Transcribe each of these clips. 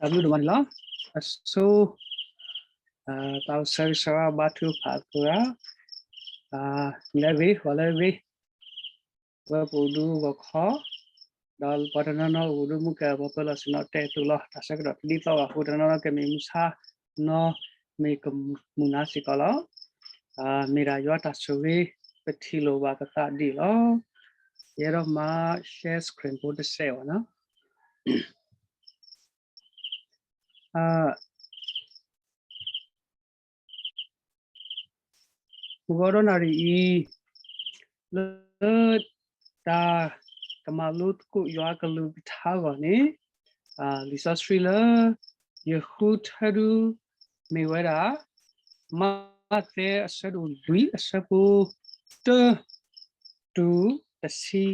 တၢ်ဘျုးဒိၣ်မးန့ၣ်လီၤ. အဆိ တၢ်အိၣ်ဆၢဂ့ၤဆၢဝါဘါထုကဖၣ်အပှၤ လၢအဂ့ၤ ပှၤလၢအဂ့ၤ ဝဲပအိၣ်ဒူဂီၢ်ခီ ဒီးပှၤတနီၤနီၤအိၣ်ဒူမူကဲ ပှၤပၢၤလီၢ်ဆ့ၣ်နီၤတဲအသိးလီၤ. တၢ်ဆၢကတီၢ်တဒ်သိးဘၣ်အဃိ တနီၤနီၤကမ့ၢ်မုၢ်ဆါနီၤ မ့ၢ်ကမုာ်နၤစ့ၢ်ကီးလီၤ. မ့ၢ်ဒၣ်ယွၤတၢ်ဆိၣ်ဂ့ၤ ပထံၣ်လိာ်ဘၣ်ပသးဒ်အံၤလီၤ. ယအဲၣ်ဒိးမၤ share screen ဖိတစဲးဘၣ်နီၤ. မုၢ်ဂီၤဒီနၣ်ရံၣ်အံၤ လၢ တၢ်ကမၤလိသကိးယွၤအကလုၢ်ကထါအဂီၢ်န့ၣ် လံာ်စီဆှံလၢ ယဃုထၢဒု မ့ၢ်ဝဲဒၣ် မးသဲအဆၢဒိၣ်လွံၢ်အဆၢဖိ တၢ တုၤ တဆံ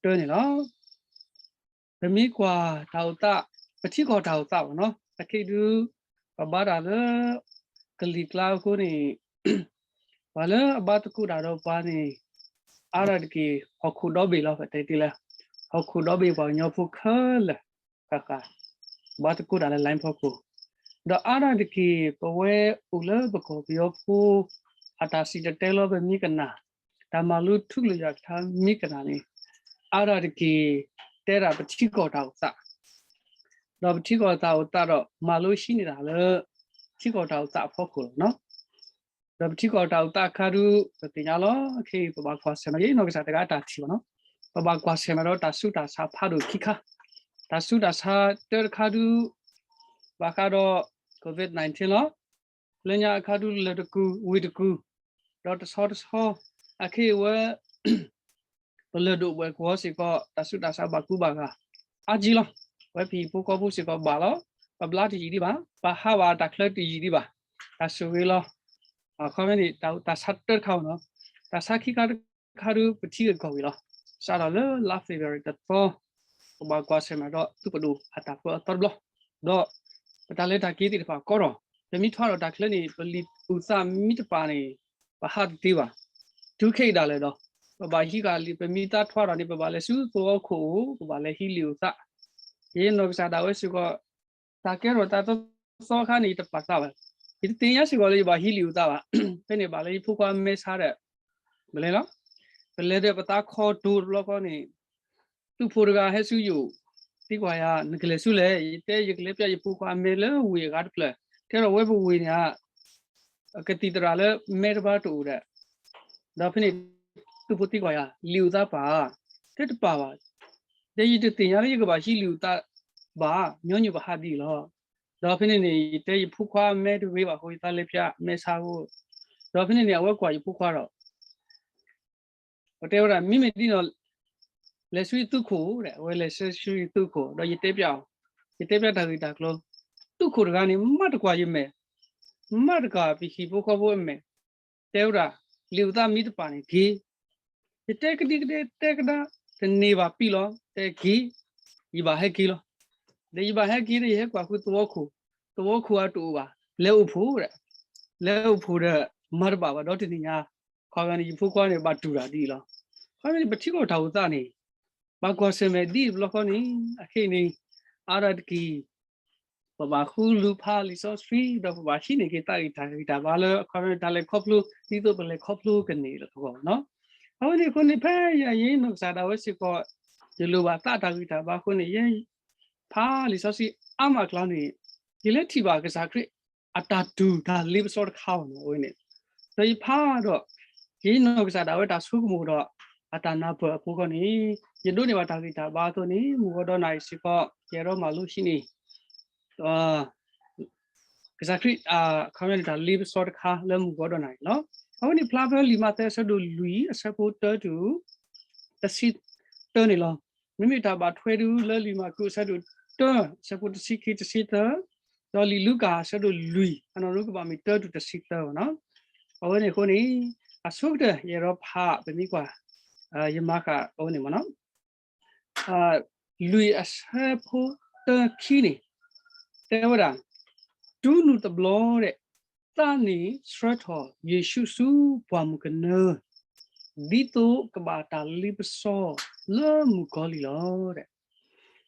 တၢန့ၣ်လီၤ. ပမ့ၢ်ကွၢ်တၢ်အိၣ်သး ပထံကီၢ်တၢ်အိၣ်သးဘၣ်နီၤ အခဲအံၤဒု ပဘါတၢ်လၢ ကလံၤကျါအဃိန့ၣ် ပှၤလၢအဘါသကိးတၢ်ဒီးပှၤန့ၣ် အါဒၣ်တက့ၢ် ဟီၣ်ခိၣ်ဒီဘ့ၣ်လီၤ ပတဲတ့ၢ်လၢ ဟီၣ်ခိၣ်ဒီဘ့ၣ်ပှၤကညီဖိခဲလၢာ် ဃၣ်ဃၣ် ဘါသကိးတၢ်လၢ line ဖီခိၣ် ဒီးအါဒၣ်တက့ၢ် ပဝဲအိၣ်လၢပကီၢ်ပယီၤဖိ အတၢ်စံၣ်တဲၤတဲလီၤပမ့ၢ်ကနၣ် တၢ်မၤလိထူကလုၢ်ယွၤကထါမ့ၢ်ကနၣ်န့ၣ် အါဒၣ်တက့ၢ် တဲဒၣ်ပထံကီၢ်တၢ်အိၣ်သး ဒီးပထံကီၢ်တၢ်အိၣ်သးဒီး မၤလိဟံးန့ၢ်တၢ်လၢ ထံကီၢ်တၢ်အိၣ်သးအဖီခိၣ်လီၤနီၤ. ဒီးပထံကီၢ်တၢ်အိၣ်သးအခါဒု ပသ့ၣ်ညါလီၤ ခဲအံၤ ပဘၣ်ကွၢ်ဆၢၣ်မဲာ် ယနီၢ်ကစၢ်တဂၤအတၢ်ထံၣ်ဘၣ်နီၤ ပဘၣ်ကွၢ်ဆၢၣ်မဲာ်ဒီးတၢ်ဆူးတၢ်ဆါဖးဒိၣ်ခံခါ တၢ်ဆူးတၢ်ဆါတၢတခါဒု ဘၣ်ဃးဒီး COVID nineteen လီၤ. လၢညါအခါဒု လၢၢ်တကူၣ် ဝ့ၢ်တကူၣ် ဒီးတဆီတဆီ အခဲအံၤဝဲ ပလၢၢ်ဒိၣ်ဝဲၢ်ကဝီၤစ့ၢ်ကီး တၢ်ဆူးတၢ်ဆါဘၣ်ကူဘၣ်ဂာ် အါကံလီၤ. ဝဲဖံးဖိဃီဖိစ့ၢ်ကီးဘၣ်လီၤ. ပဘျါတယံာ်ဒံးဘၣ် ပဟးဘၣ်တၢ်ချၢတယံာ်ဒံးဘၣ် တၢ်ဆိၣ်ဂ့ၤလီၤ. အခီပညီန့ၣ် တၢ်ဆါတၢတခါဘၣ်နီၤ တၢ်ဆါခံခါတခါဒု ပထံဂ့ၢ်ကီၢ်ဂ့ၢ်လီၤ. စးထီၣ်လၢလါ February တသီ ပဘၣ်ကွၢ်ဆၢၣ်မဲာ်ဒီး သုးပဒိၣ်အတၢ်ပၢအသီတဘျီ ဒီး ပတၢ်လဲၤတၢ်က့ၤသ့ၣ်တဖၣ်ကီထီၣ် ပမ့ၢ်ထွါထီၣ်တၢ်ချၢန့ၣ် ပလံာ်အိၣ်သးမံတပာ်န့ၣ် ပဟးတသ့ဘၣ်. တုၤခဲအံၤဒၣ်လဲာ်ဒီး ပဘၣ်ဟံးဃာ်လံာ် ပမ့ၢ်သးထွါထီၣ်န့ၣ် ပဘၣ်လဲၤဆူသဝီခိၣ်အိၣ် ပဘၣ်လဲၤဟံးလံာ်အိၣ်သး ယနီၢ်ကစၢ်ဒၣ်ဝဲစ့ၢ်ကီး တၢ်ကဲထီၣ်သးသီသီအခါန့ၣ် ယတပာ်သးဘၣ်. ယတသ့ၣ်ညါစ့ၢ်ကီးလၢယဘၣ်ဟံးလံာ်အိၣ်သးဘၣ်. ဖဲန့ၣ်ဘၣ်လၢယဖိခွါမဲဆါဒီး ပလဲၤလီၤ. ပလဲၤဒီးပသးခီတိၤတဘျီဃီန့ၣ် သုးဖိတဂၤဟဲဆူယအိၣ် သံကွၢ်ယၤ နကလဲၤဆူလဲၣ်. ယတဲယကလဲၤပျးယဖိခွါမဲလၢဝ့ၢ်အဂၤတဖျၢၣ် တဲဒီးဝဲပဝ့ၢ်န့ၣ် ကသံၣ်သရၣ်လၢမဲတဘါတအိၣ်ဒီး ဒီးဖဲန့ၣ် သုးဖိသံကွၢ်ယၤ လံာ်အိၣ်သးပာ်ဧါ. တဲတပာ်ဘၣ်. ဒီးယတသ့ၣ်ညါလၢယကဘၣ်ဟံးလံာ်အိၣ်သးဘၣ် ညီနုၢ်ပဟးဒ်အံၤလီၤ. ဒီးဖဲန့ၣ်န့ၣ် ယတဲယဖိခွါမဲတဂ့ၤဘၣ်အဃိ ယသးလဲၤပျးမဲဆါအဃိ ဒီးဖဲန့ၣ်န့ၣ် အဝဲကွၢ်ယဖိခွါဒီး ပတဲဝဲဒၣ် မ့မ့ၢ်ဒ်န့ၣ် လဲၤဆူယသုးခိၣ်ဒီး အဝဲလဲၤဆူယသုးခိၣ် ဒီးယတဲပျးအီၤ ယတဲပျးတၢ်ဂ့ၢ်တၢ်ကျိၤ သုးခိၣ်တဂၤန့ၣ် မၤတကွၢ်ယမဲာ် မၤတကွၢ်ပဟံၣ်ဖိဃီဖိအမဲာ် တဲဝဲဒၣ် လံာ်အိၣ်သးမံတပာ်န့ၣ်က့ၤ ယတဲကဒံကဒဲတဲကဒါ တန့ၢ်ဘၣ်ပံလီၤ တဲက့ၤ ယဘၣ်ဟဲက့ၤလီၤ. ဒီးယဘၣ်ဟဲက့ၤဒီး ယဟဲကွၢ်ဃုသဝီခိၣ် သဝီခိၣ်အတအိၣ်ဘၣ် လဲၤအိၣ်ဖှိၣ်ဒီး လဲၤအိၣ်ဖှိၣ်ဒီး မၤတဘၣ်ဘၣ်ဒီးတနံၣ်ညါ ခီပညီန့ၣ် ယဖိခွါန့ၣ် ဘၣ်တူၢ်တၢ်ဒ်အံၤလီၤ. ခီပညီန့ၣ် ပထံကီၢ်တၢ်အိၣ်သးန့ၣ် ဘၣ်ကွၢ်ဆၢၣ်မဲာ်ဒ်အံၤတဘျီဃီန့ၣ် အခဲအံၤန့ၣ် အါဒၣ်တက့ၢ် ပဘၣ်ဃုလူၤဖးလံာ်စီဆှံ ဒီးပဘၣ်ဟံးန့ၢ်က့ၤသးဂံၢ်တၢ်ဂံၢ်တၢ်ဘါလၢ အခီပညီတၢ်လဲၤခီဖျိ ဒ်သိးပလဲၤခီဖျိကန့ၢ်အဂီၢ်နီၤ. အဝဲန့ၣ်အဃိန့ၣ် ဖဲယဲယနီၢ်ကစၢ်ဒၣ်ဝဲစ့ၢ်ကီး ယလိၣ်ဘၣ်သးတၢ်ဂံၢ်တၢ်ဘါအဃိန့ၣ် ယဖးလံာ်စီဆှံအါမးအကျါန့ၣ် ယလဲၤထံၣ်ဘၣ်ကစၢ်ခရံာ်အတၢ်တူၢ်တၢ်လ့ပစီတခါအံၤန့ၣ် အဝဲန့ၣ် ဒီးယဖးဒီး ယနီၢ်ကစၢ်ဒၣ်ဝဲတၢ်ဆိကမိၣ်ဒီး အတၢ်နၢ်ပၢၢ်အဃိန့ၣ် ယဒိးန့ၢ်ဘၣ်တၢ်ဂံၢ်တၢ်ဘါအသိးန့ၣ် မုၢ်ဂီၤဒီနၣ်ရံၣ်စ့ၢ်ကီး ယအဲၣ်ဒိးမၤလိဟံးန့ၢ် ကစၢ်ခရံာ် အခီပညီန့ၣ် တၢ်လ့ပစီတခါလၢမုၢ်ဂီၤဒီနၣ်ရံၣ်လီၤ. အဝဲန့ၣ်ဖျါဖဲလံာ်မးသဲအဆၢဒိၣ်လွံၢ် အဆၢဖိတၢတုၤ တဆံတၢန့ၣ်လီၤ. မ့မ့ၢ်တၢ်ဘၣ်ထွဲဒုလၢလံာ်မၢကူးအဆၢဒိၣ်တၢ အဆၢဖိတဆံခံ တဆံသၢ, ဒီးလံာ်လူၤကၣ်အဆၢဒိၣ်လွံၢ် အနီၢ်နီၢ်ကဘၣ်မ့ၢ်တၢတုၤတဆံသၢဘၣ်နီၤ. အဝဲန့ၣ်အဃိန့ၣ် အဆိကတၢၢ် ယအဲၣ်ဒိးဖး ပမ့ၢ်ကွၢ် ယမၤဃာ်အဝဲန့ၣ်မ့ၢ်နီၤ လွံၢ်အဆၢဖိတၢခံန့ၣ် တဲဝဲဒၣ်, တူနုာ်တဘျီဒဲး သးန့ၣ်ဆှၢထီၣ်ယ့ၣ်ၡူးဆူပှၢ်မုၢ်ကနၢ, ဒ်သိးကဘၣ်တၢ်လ့ပစီလၢမုၣ်ကီၤလံၢ်လီၤ.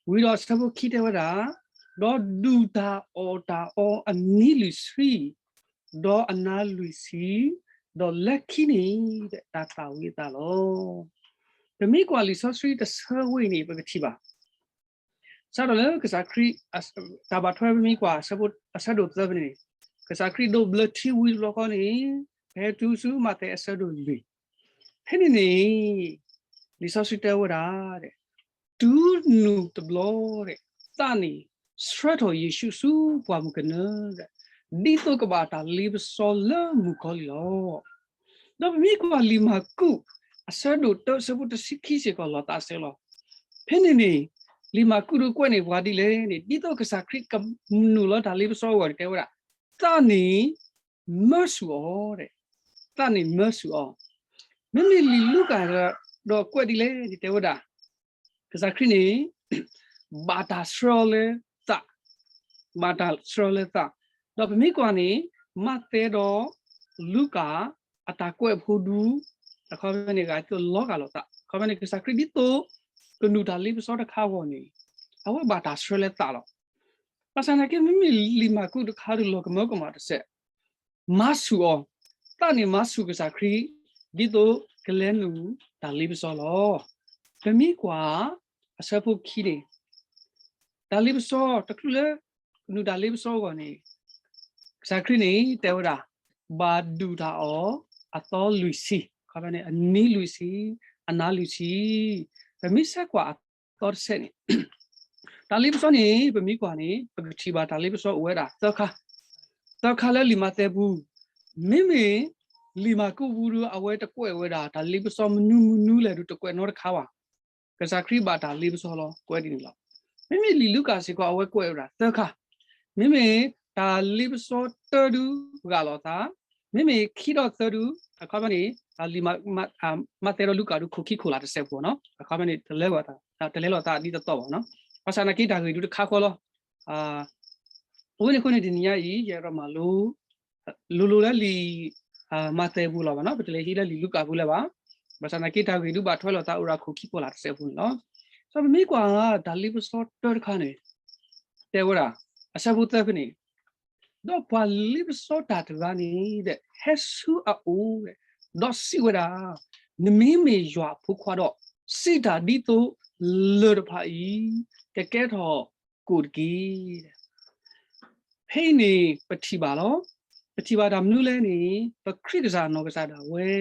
ဝံၤဒီးအဆၢဖိခံတဲဝဲဒၣ်, ဒီးဒုၣ်တၢ်အီၣ်တၢ်အီအနံၤလွံၢ်ဆံ, ဒီးအနၤလွံၢ်ဆံ, ဒီးလၢခံန့ၣ် တၢ်သၣ်ဝံၤအသးလီၤ. ပမ့ၢ်ကွၢ်လံာ်စီဆှံတဆၢဝဲအံၤန့ၣ် ပကထံၣ်ဘၣ် စးထီၣ်လၢကစၢ်ခရံာ် တၢ်ဘၣ်ထွဲပမ့ၢ်ကွၢ် အဆၢဒိၣ်သၢဖဲန့ၣ်, ကစၢ်ခရံာ်ဒိးဘျၢထံဝံၤတဘျီဃီန့ၣ်, ဖဲတုၤဆူမးသဲအဆၢဒိၣ်လွံၢ်, ဖဲန့ၣ်န့ၣ် လံာ်စီဆှံတဲဝဲဒၣ် တုၤနုၤတဘျီ သးန့ၣ် ဆှၢထီၣ်ယ့ၣ်ၡူးဆူပှၢ်မုၢ်ကနၢ, ဒ်သိးကဘၣ်တၢ်လ့ပစီလၢမုၣ်ကီၤလံၢ်လီၤ. ဒီးပမ့ၢ်ကွၢ်လံာ်မၢ်ကူး အဆၢဒိၣ်တၢ အဆၢဖိတဆံခံစ့ၢ်ကီးလီၤသးစဲးလီၤ. ဖဲန့ၣ်န့ၣ် လံာ်မၢ်ကူးဒုးကွဲးန့ၢ်ပှၤဒ်လဲၣ်န့ၣ်, ဒ်သိးကစၢ်ခရံာ်ကနုာ်လီၤတၢ်လ့ပစီအဂီၢ်န့ၣ် တဲဝဲဒၣ်, သးန့ၣ် မၢဆူၣ်အီၤ, သးန့ၣ်မၢဆူၣ်အီၤ. မ့မ့ၢ်လံာ်လူၤကၣ်ဒီးကွဲးဒ်လဲၣ်န့ၣ် တဲဝဲဒၣ် ကစၢ်ခရံာ်န့ၣ် ဘၣ်တၢ်ဆှၢအီၤလၢသး, ဘၣ်တၢ်ဆှၢအီၤလၢသး, ဒီးပမ့ၢ်ကွၢ်န့ၣ် မးသဲဒီးလူၤကၣ် အတၢ်ကွဲးဖိဒု အခီပညီန့ၣ် ဂၤဒ်သိးလီၤဂာ်လိာ်သး, အခီပညီန့ၣ် ကစၢ်ခရံာ်ဒ်သိး ကနုာ်တၢ်လ့ပစီတခါအဂီၢ်န့ၣ် အဝဲဘၣ်တၢ်ဆှၢလၢသးလီၤ. ဘၣ်ဆၣ်သနာ်က့ မ့မ့ၢ်လံာ်မၢ်ကူးတခါဒီးလီၤကမၢကမၣ်တစဲး မၤဆူၣ်အီၤ, သးန့ၣ်မၤဆူၣ်ကစၢ်ခရံာ် ဒ်သိးကလဲၤနုာ်တၢ်လ့ပစီလီၤ. ပမ့ၢ်ကွၢ် အဆၢဖိခံန့ၣ် တၢ်လ့ပစီ တချုးလၢ ကနုာ်တၢ်လ့ပစီအဂီၢ်န့ၣ် ကစၢ်ခရံာ်န့ၣ် တဲဝဲဒၣ် ဘၣ်ဒုၣ်တၢ်အီၣ် အသီလွံၢ်ဆံ, အခီပညီန့ၣ် အနံၤလွံၢ်ဆံ, အနၤလွံၢ်ဆံ, ပမ့ၢ်ဆဲးကွၢ်အသီတဆဲးန့ၣ် တၢ်လ့ပစီန့ၣ် ပမ့ၢ်ကွၢ်န့ၣ် ပကထံၣ်ဘၣ်တၢ်လ့ပစီအိၣ်ဝဲဒၣ်သၢခါ, သၢခါလၢလံာ်မးသဲပူၤ, မ့မ့ၢ် လံာ်မၢ်ကူးပူၤဒီး အဝဲတကွဲးဝဲဒၣ် တၢ်လ့ပစီမနုၤမနုၤလဲၣ်ဒီး တကွဲးနီတခါဘၣ်. ကစၢ်ခရံာ်ဘၣ်တၢ်လ့ပစီလီၤ ကွဲးဒ်န့ၣ်လီၤ. မ့မ့ၢ်လံာ်လူၤကၣ်စ့ၢ်ကီး အဝဲကွဲးဝဲဒၣ်သၢခါ, မ့မ့ၢ်တၢ်လ့ပစီတၢဒုးဂာ်လိာ်သး, မ့မ့ၢ်ခံဒီးသၢဒုး အခီပညီန့ၣ် လံာ်မး မးသဲဒီးလူၤကၣ်ဒုးခိၣ်ခံခိၣ်လာ်တစဲးဖိနီၤ, အခီပညီန့ၣ် တလဲလိာ်သးဒ်သိးသိးဘၣ်နီၤ, ဘၣ်ဆၣ်သနာ်က့တၢ်ဂ့ၢ်ဒုးတခါဃီလီၤ. အဝဲန့ၣ်အဃိန့ၣ် တနံၤညါအံၤ ယအဲၣ်ဒိးမၤလိ လိၤလိၤလၢလံာ် မးသဲပူၤလီၤဘၣ်နီၤ, ပတလဲၤဟံးလၢလံာ်လူၤကၣ်ပူၤလၢၤဘၣ်. ဘၣ်ဆၣ်သနာ်က့တၢ်ဂ့ၢ်ဒုးဘၣ်ထွဲလိာ်သးအိၣ်ဒီးခိၣ်ခံခိၣ်လာ်တစဲးဖိန့ၣ်လီၤ. ဒီးပမ့ၢ်ကွၢ်တၢ်လ့ပစီတၢတခါန့ၣ် တဲဝဲဒၣ် အဆၢဖိသၢဖဲန့ၣ်, ဒီးပှၤလ့ပစီတၢ်တဂၤန့ၣ် ဟဲဆူအအိၣ် ဒီးစံးဝဲဒၣ်, နမ့မ့ၢ်ယွၤအဖိခွါဒီး စံးတၢ်ဒ်သိးလၢၢ်တဖၣ်အံၤ ကကဲထီၣ်ကိၣ်တက့ၢ်. ဖဲအံၤန့ၣ် ပထံၣ်ဘၣ်လီၤ. ပထံၣ်ဘၣ်တၢ်မနုၤလဲၣ်န့ၣ် ပခရံာ်ကစၢ်နီၢ်ကစၢ်ဒၣ်ဝဲ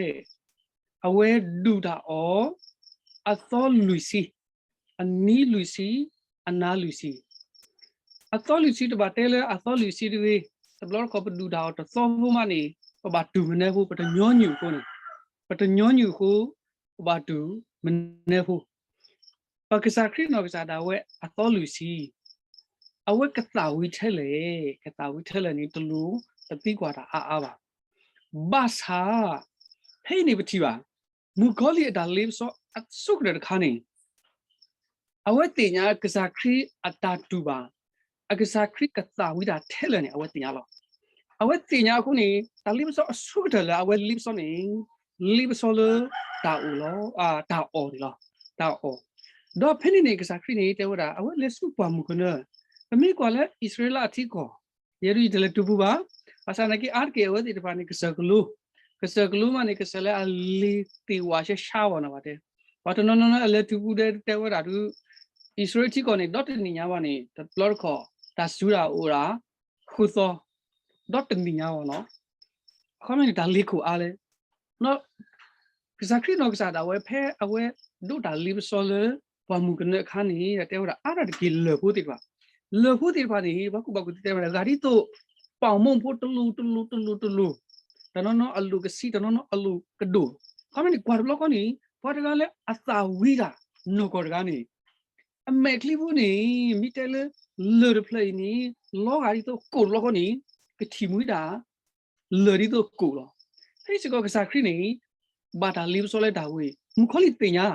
အဝဲဒုၣ်တၢ်အီၣ် အသီလွံၢ်ဆံ, အနံၤလွံၢ်ဆံ, အနၤလွံၢ်ဆံ. အသီလွံၢ်ဆံတဘၣ်တဲလၢအသီလွံၢ်ဆံတဂ့ၤ, တဘျီတခီၣ်ပဒုၣ်တၢ်အီၣ်တသီဖိမးန့ၣ် ပဘၣ်တူၢ်မနုၤဖိ, ပတညီနုၢ်အဃိန့ၣ်, ပတညီနုၢ်အဃိ ပဘၣ်တူၢ်မနုၤဖိ ပကစၢ်ခရံာ်နီၢ်ကစၢ်ဒၣ်ဝဲအသီလွံၢ်ဆံ, အဝဲကသၣ်ဝံၤထဲလဲၣ်, ကသၣ်ဝံၤထဲလဲၣ်န့ၣ် တလိၣ်ပသံကွၢ်တၢ်အါအါဘၣ်. ဘၣ်ဆၣ် ဖဲအံၤန့ၣ်ပထံၣ်ဘၣ် မုၣ်ကီၤလံၢ်အတၢ်လ့ပစီအဆိကတၢၢ်တခါန့ၣ် အဝဲသ့ၣ်ညါကစၢ်ခရံာ်အတၢ်တူၢ်ဘၣ်, အကစၢ်ခရံာ်ကသၣ်ဝံၤတၢ်ထဲလဲၣ်န့ၣ် အဝဲသ့ၣ်ညါလီၤ. အဝဲသ့ၣ်ညါအဃိန့ၣ် တၢ်လ့ပစီအဆိကတၢၢ်လၢအဝဲလ့ပစီန့ၣ် လ့ပစီလၢတၢ်အီၣ်လီၤ, တၢ်အီၣ်န့ၣ်လီၤ, တၢ်အီၣ်. ဒီးဖဲန့ၣ်န့ၣ် ကစၢ်ခရံာ်န့ၣ် တဲဝဲဒၣ် အဝဲလဲၤဆူပှၢ်မုၢ်ကနၢ, ပမ့ၢ်ကွၢ်လၢအံၣ်စရ့လးအထံကီၢ် ယဲဒၣ်ယတလဲၤတုၤပူၤဘၣ်, ဘၣ်ဆၣ်သနာ်က့ အါတက့ၢ်အဝဲသ့ၣ်တဖၣ်န့ၣ် ကစၢၢ်ကလိ, ကစၢၢ်ကလိမးန့ၣ် ကစၢၢ်လၢအလ့ၤသ့ၣ်ဝးရှဲရှါဝဲနီၤဘၣ်တဲ, ပှၤတနီၤနီၤန့ၣ် အလဲၤတုၤပူၤဒီးတဲဝဲဒၣ်ဒုး အံၣ်စရ့လးထံကီၢ်န့ၣ် ဒီတနံၣ်ညါဘၣ်န့ၣ် တဘျီတခီၣ် တၢ်စူၤတၢ်အိၣ်ဒၣ် ဃုသီ, ဒီတနံၣ်ညါဘၣ်နီၤ, အခီပညီန့ၣ် တၢ်လ့ၤခိၣ်အါလဲၣ် ကစၢ်ခရံာ်နီၢ်ကစၢ်ဒၣ်ဝဲ ဖဲအဝဲဒိးတၢ်လ့ပစီလၢ ပှၢ်မုၢ်ကနၢအခါန့ၣ် တဲဝဲဒၣ်အါတက့ၢ်လၢၢ်ဖိသ့ၣ်တဖၣ်, လၢၢ်ဖိသ့ၣ်တဖၣ်န့ၣ် ပှၤကူၣ်ဘၣ်ကူၣ်သ့တဲဝဲဒၣ် ဂၤဒ်သိး ပာ်မူဖိတလူၤတလူၤတလူၤတလူၤ, တနီၤနီၤအလိၣ်ကဆံး တနီၤနီၤအလိၣ်ကဒိၣ်, အခီပညီန့ၣ် ကွၢ်တဘျီဃီန့ၣ် ပှၤတဂၤလၢအသၣ်ဝံၤတၢ်နီၢ်ကီၢ်တဂၤန့ၣ် အမဲာ်ချံပူၤန့ၣ် မ့ၢ်တဲလၢ လၢၢ်တဖျၢၣ်အံၤန့ၣ် လီၤဂာ်ဒ်သိးကိၣ်တဘျီဃီန့ၣ် ကထံၣ်မှံဒၣ် လၢၢ်ဒ်သိးကိၣ်လီၤ. ဖဲစ့ၢ်ကီးကစၢ်ခရံာ်န့ၣ် ဘၣ်တၢ်လ့ပစီလၢတၢ်ဝဲအံၤ မုၣ်ကီၤလံၢ်သ့ၣ်ညါ,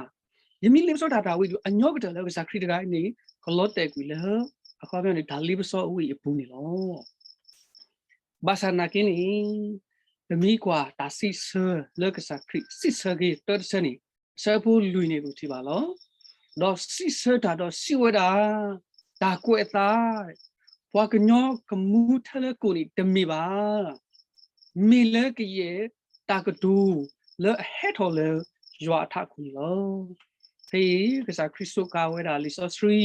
ယမ့ၢ်လ့ပစီတၢ်တၢ်ဝဲအံၤဒီး အညီကတၢၢ်လၢကစၢ်ခရံာ်တဂၤအံၤန့ၣ် ကလီၤတဲာ်ကွံာ်လၢ အခီပညီန့ၣ် တၢ်လ့ပစီအဝဲအံၤအပူၤန့ၣ်လီၤ. ဘၣ်ဆၣ်သနာ်က့န့ၣ် ပမ့ၢ်ကွၢ်တၢ်စံးဆၢလၢကစၢ်ခရံာ် စံးဆၢက့ၤတၢတဆၢန့ၣ် အဆၢဖိလွံၢ်န့ၣ် ပထံၣ်ဘၣ်လီၤ. ဒီးစံးဆၢတၢ်ဒီးစံးဝဲဒၣ်, တၢ်ကွဲးအသး ပှၤကညီကမူထဲလၢကိးန့ၣ်တမ့ၢ်ဘၣ်. မ့ၢ်လၢကယဲၢ်တၢ်ကတိၤလၢအဟဲထီၣ်လၢယွၤအထးခိၣ်န့ၣ်လီၤ. ဖဲအံၤကစၢ်ခရံာ်စူးကါဝဲဒၣ်လံာ်စီဆှံ,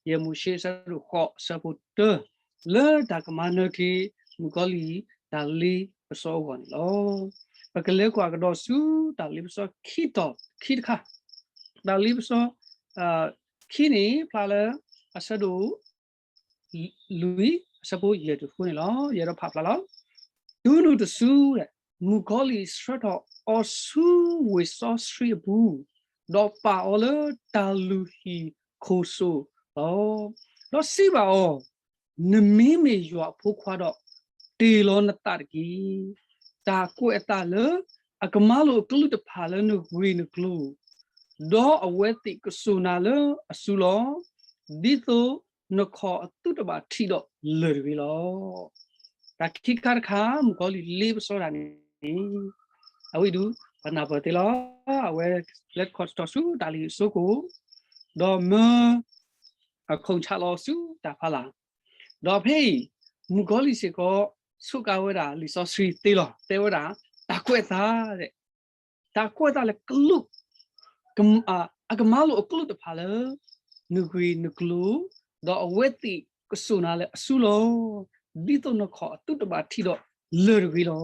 ယဲၢ်မိၤၡ့အဆၢဒိၣ်ဃိးအဆၢဖိတၢ, လၢတၢ်ကမၤနၢၤက့ၤ မုၣ်ကီၤလံၢ်တၢ်လ့ပစီအဂီၢ်န့ၣ်လီၤ. ပကလဲၤကွၢ်ကဒီးဆူတၢ်လ့ပစီခံတီၤခံတခါ, တၢ်လ့ပစီ ခံန့ၣ် ဖျါလၢအဆၢဒိၣ် လွံၢ်အဆၢဖိယဲၢ်တဃိန့ၣ်လီၤ. ယအဲၣ်ဒိးဖးဖျါလီၤ. တုၤနုၤတစု, မုၣ်ကီၤလံၢ်ဆှၢထီၣ်အီၤဆူဝ့ၢ်စီဆှံအပူၤ, ဒီးပာ်အီၤလၢတၢ်လုၢ်ဟံၣ်ခိၣ်စိၣ်လီၤ. ဒီးစံးဘၣ်အီၤ, နမ့မ့ၢ်ယွၤအဖိခွါဒီး, တ့ၢ်လီၤနသးတက့ၢ်. တၢ်ကွဲးအသးလၢအကမၤလိာ်အကလုၢ်တဖၣ်လၢနဂ့ၢ်နကျိၤ, ဒီးအဝဲသ့ၣ်ကစိာ်နၤလၢအစုလီၤ. ဒ်သိးနခီၣ်အသုးတဘၣ်ထံးဒီးလၢၢ်တဂ့ၤလီၤ. တၢ်ခံခါတခါ မုၣ်ကီၤလံၢ်လ့ပစီဒၣ်န့ၣ်, အဝဲဒုး ပနၢ်ပၢၢ်သ့လီၤ. အဝဲ လဲၤခီၣ်ထီၣ်ဆူတၢ်လ့ၣ်စိကိၣ်, ဒီးမၢ အခိၣ်ဆးလီၤဆူတၢ်ဖီလာ်, ဒီးဖဲအံၤ မုၣ်ကီၤလံၢ်စ့ၢ်ကီး စူးကါဝဲဒၣ်လံာ်စီဆှံသ့လီၤ. တဲဝဲဒၣ် တၢ်ကွဲးအသး, တၢ်ကွဲးအသးလၢကလုၢ်, အကမၤလိာ်အကလုၢ်တဖၣ်လၢ နဂ့ၢ်နကျိၤ, ဒီးအဝဲသ့ၣ်ကစိာ်နၤလၢအစုလီၤ. ဒ်သိးနခီၣ်အသုးတဘၣ်ထံးဒီးလၢၢ်တဂ့ၤလီၤ.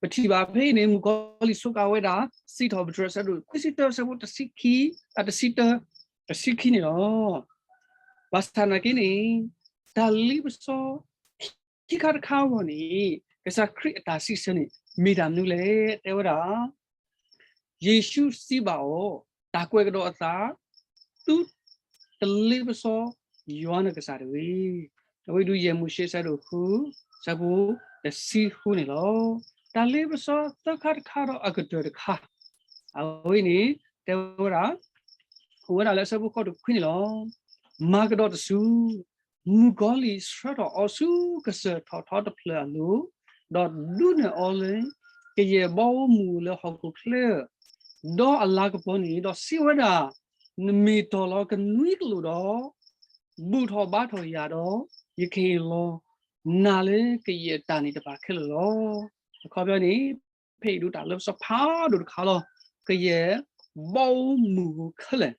ပထံၣ်ဘၣ်ဖဲအံၤန့ၣ် မုၣ်ကီၤလံၢ်စူးကါဝဲဒၣ် စံးထီၣ်ပတြၢၤအဆၢဒိၣ်ခွံဆံတၢ အဆၢဖိတဆံခံ, အတဆံတၢ, တဆံခံန့ၣ်လီၤ. ဘၣ်ဆၣ်နာ်က့န့ၣ် တၢ်လ့ပစီ ခံခါတခါအဂီၢ်န့ၣ် ကစၢ်ခရံာ်အတၢ်စံးဆၢန့ၣ် မ့ၢ်တၢ်မနုၤလဲၣ်. တဲဝဲဒၣ် ယ့ၣ်ၡူးစံးဘၣ်အီၤ, တၢ်ကွဲးကဒီးအသး, သုတလ့ပစီယွၤနကစၢ်တဂ့ၤ. အဝဲဒုးယဲၢ်မိၤၡ့အဆၢဒိၣ်ဃု, အဆၢဖိတဆံဃုန့ၣ်လီၤ. တၢ်လ့ပစီသၢခါတခါဒီးအကတၢၢ်တခါ, အဝဲန့ၣ် တဲဝဲဒၣ် အိၣ်ဝဲဒၣ်လၢအဆၢဖိဃိးတခွံန့ၣ်လီၤ. မၤကဒီးတစု, မုၣ်ကီၤလံၢ်ဆှၢထီၣ်အီၤဆူကစၢၢ်ထီၣ်ထီတဖျၢၣ်အလိၤ, ဒီးဒုးနဲၣ်အီၤလၢ ကယဲၢ်ဘီမုၢ်လၢဟီၣ်ခိၣ်ချၢ, ဒီးအလၤကပီၤန့ၣ်, ဒီးစံးဝဲဒၣ်, နမ့ၢ်တီၢ်လီၤကနွံကလိာ်ဒီး, ဘူၣ်ထီၣ်ဘါထီၣ်ယၤဒီး, ယကဟ့ၣ်လီၤနၤလၢကယဲၢ်တၢ်န့ၣ်တဖၣ်ခဲလၢာ်လီၤ. အခီပညီန့ၣ် ဖဲအံၤဒုးတၢ်လ့ပစီဖးဒိၣ်တခါလီၤ. ကယဲၢ်ဘီမုၢ်ခဲလၢာ်,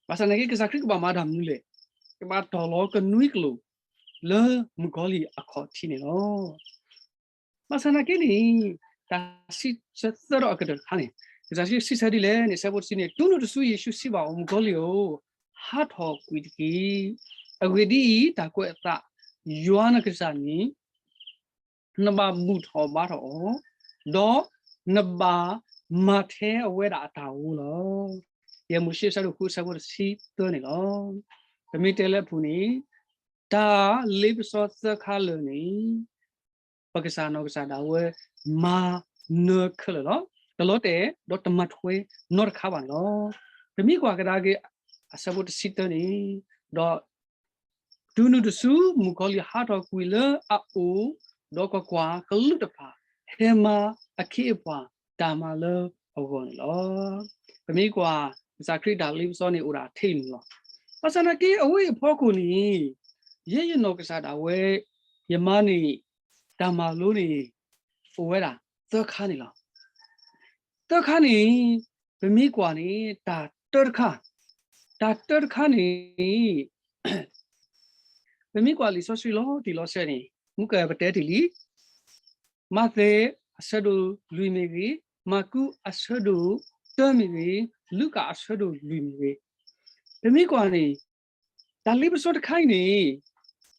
ဘၣ်ဆၣ်နာ်က့ ကစၢ်ခရံာ်ကဘၣ်မၤတၢ်မနုၤလဲၣ်. ကဘၣ်တီၢ်လီၤကနွံကလိာ် လၢမုၣ်ကီၤလံၢ်အခီၣ်ထံးန့ၣ်လီၤ. ဘၣ်ဆၣ်နာ်က့န့ၣ် တၢ်စံးဆၢသၢဒီးအကတၢၢ်တခါန့ၣ်, ကစၢ်ခရံာ်စံးဆၢဒ်လဲၣ်န့ၣ် အဆၢဖိတဆံန့ၣ်, တုၤနုၤတစု ယ့ၣ်ၡူးစံးဘၣ်အီၤ, မုၣ်ကီၤလံၢ်ဧၢ, ဟးထီၣ်ကွံာ်တက့ၢ်. အဂ့ၢ်ဒ်အံၤ, တၢ်ကွဲးအသး ယွၤနကစၢ်န့ၣ် နဘၣ်ဘူၣ်ထီၣ်ဘါထီၣ်အီၤ, ဒီးနဘၣ်မၤထဲအဝဲဒၣ်အတၢ်အိၣ်လီၤ. ယဲၢ်မိၤၡ့အဆၢဒိၣ်ဃု အဆၢဖိတဆံသၢန့ၣ်လီၤ. ပမ့ၢ်တဲလၢအပူၤန့ၣ်, တၢ်လ့ပစီသၢခါလၢာ်န့ၣ် ပကစၢ်နီၢ်ကစၢ်ဒၣ်ဝဲ မၤနၢၤခဲလၢာ်လီၤ. တလီၤတဲာ်ဒီးတမၤထွဲနီတခါဘၣ်န့ၣ်လီၤ. ပမ့ၢ်ကွၢ်ကဒါက့ၤ အဆၢဖိတဆံသၢန့ၣ်, ဒီး တုၤနုၤတစု မုၣ်ကီၤလံၢ်ဟးထီၣ်ကွံာ်လၢအအိၣ်, ဒီးကွၢ်ကွၢ်, ကလူးတဖၣ်ဟဲမၤအခ့အပှၤတၢ်မၤလၢအဂီၢ်န့ၣ်လီၤ. ပမ့ၢ်ကွၢ် ကစၢ်ခရံာ်တၢ်လ့ပစီန့ၣ်အိၣ်ဒၣ်ထဲအံၤန့ၣ်လီၤ. ဘၣ်ဆၣ်နာ်က့ အဝဲအံၤအဖီခိၣ်န့ၣ်, ယဲယနီၢ်ကစၢ်ဒၣ်ဝဲ ယမၤန့ၢ်တၢ်မၤလိန့ၣ် အိၣ်ဝဲဒၣ်သၢခါန့ၣ်လီၤ. သၢခါန့ၣ် ပမ့ၢ်ကွၢ်န့ၣ် တၢ်တၢတခါ, တၢ်တၢတခါန့ၣ် ပမ့ၢ်ကွၢ်လံာ်စီဆှံလီၤတံၢ်လီၤဆဲးန့ၣ် မူကပတဲတ့ၢ်လံ, မးသဲအဆၢဒိၣ်လွံၢ်မ့ၢ်ဂ့ၤ, မၢ်ကူးအဆၢဒိၣ်တၢမ့ၢ်ဂ့ၤ, လူၤကၣ်အဆၢဒိၣ်လွံၢ်မ့ၢ်ဂ့ၤ, ပမ့ၢ်ကွၢ်န့ၣ် တၢ်လ့ပစီတခါအံၤန့ၣ်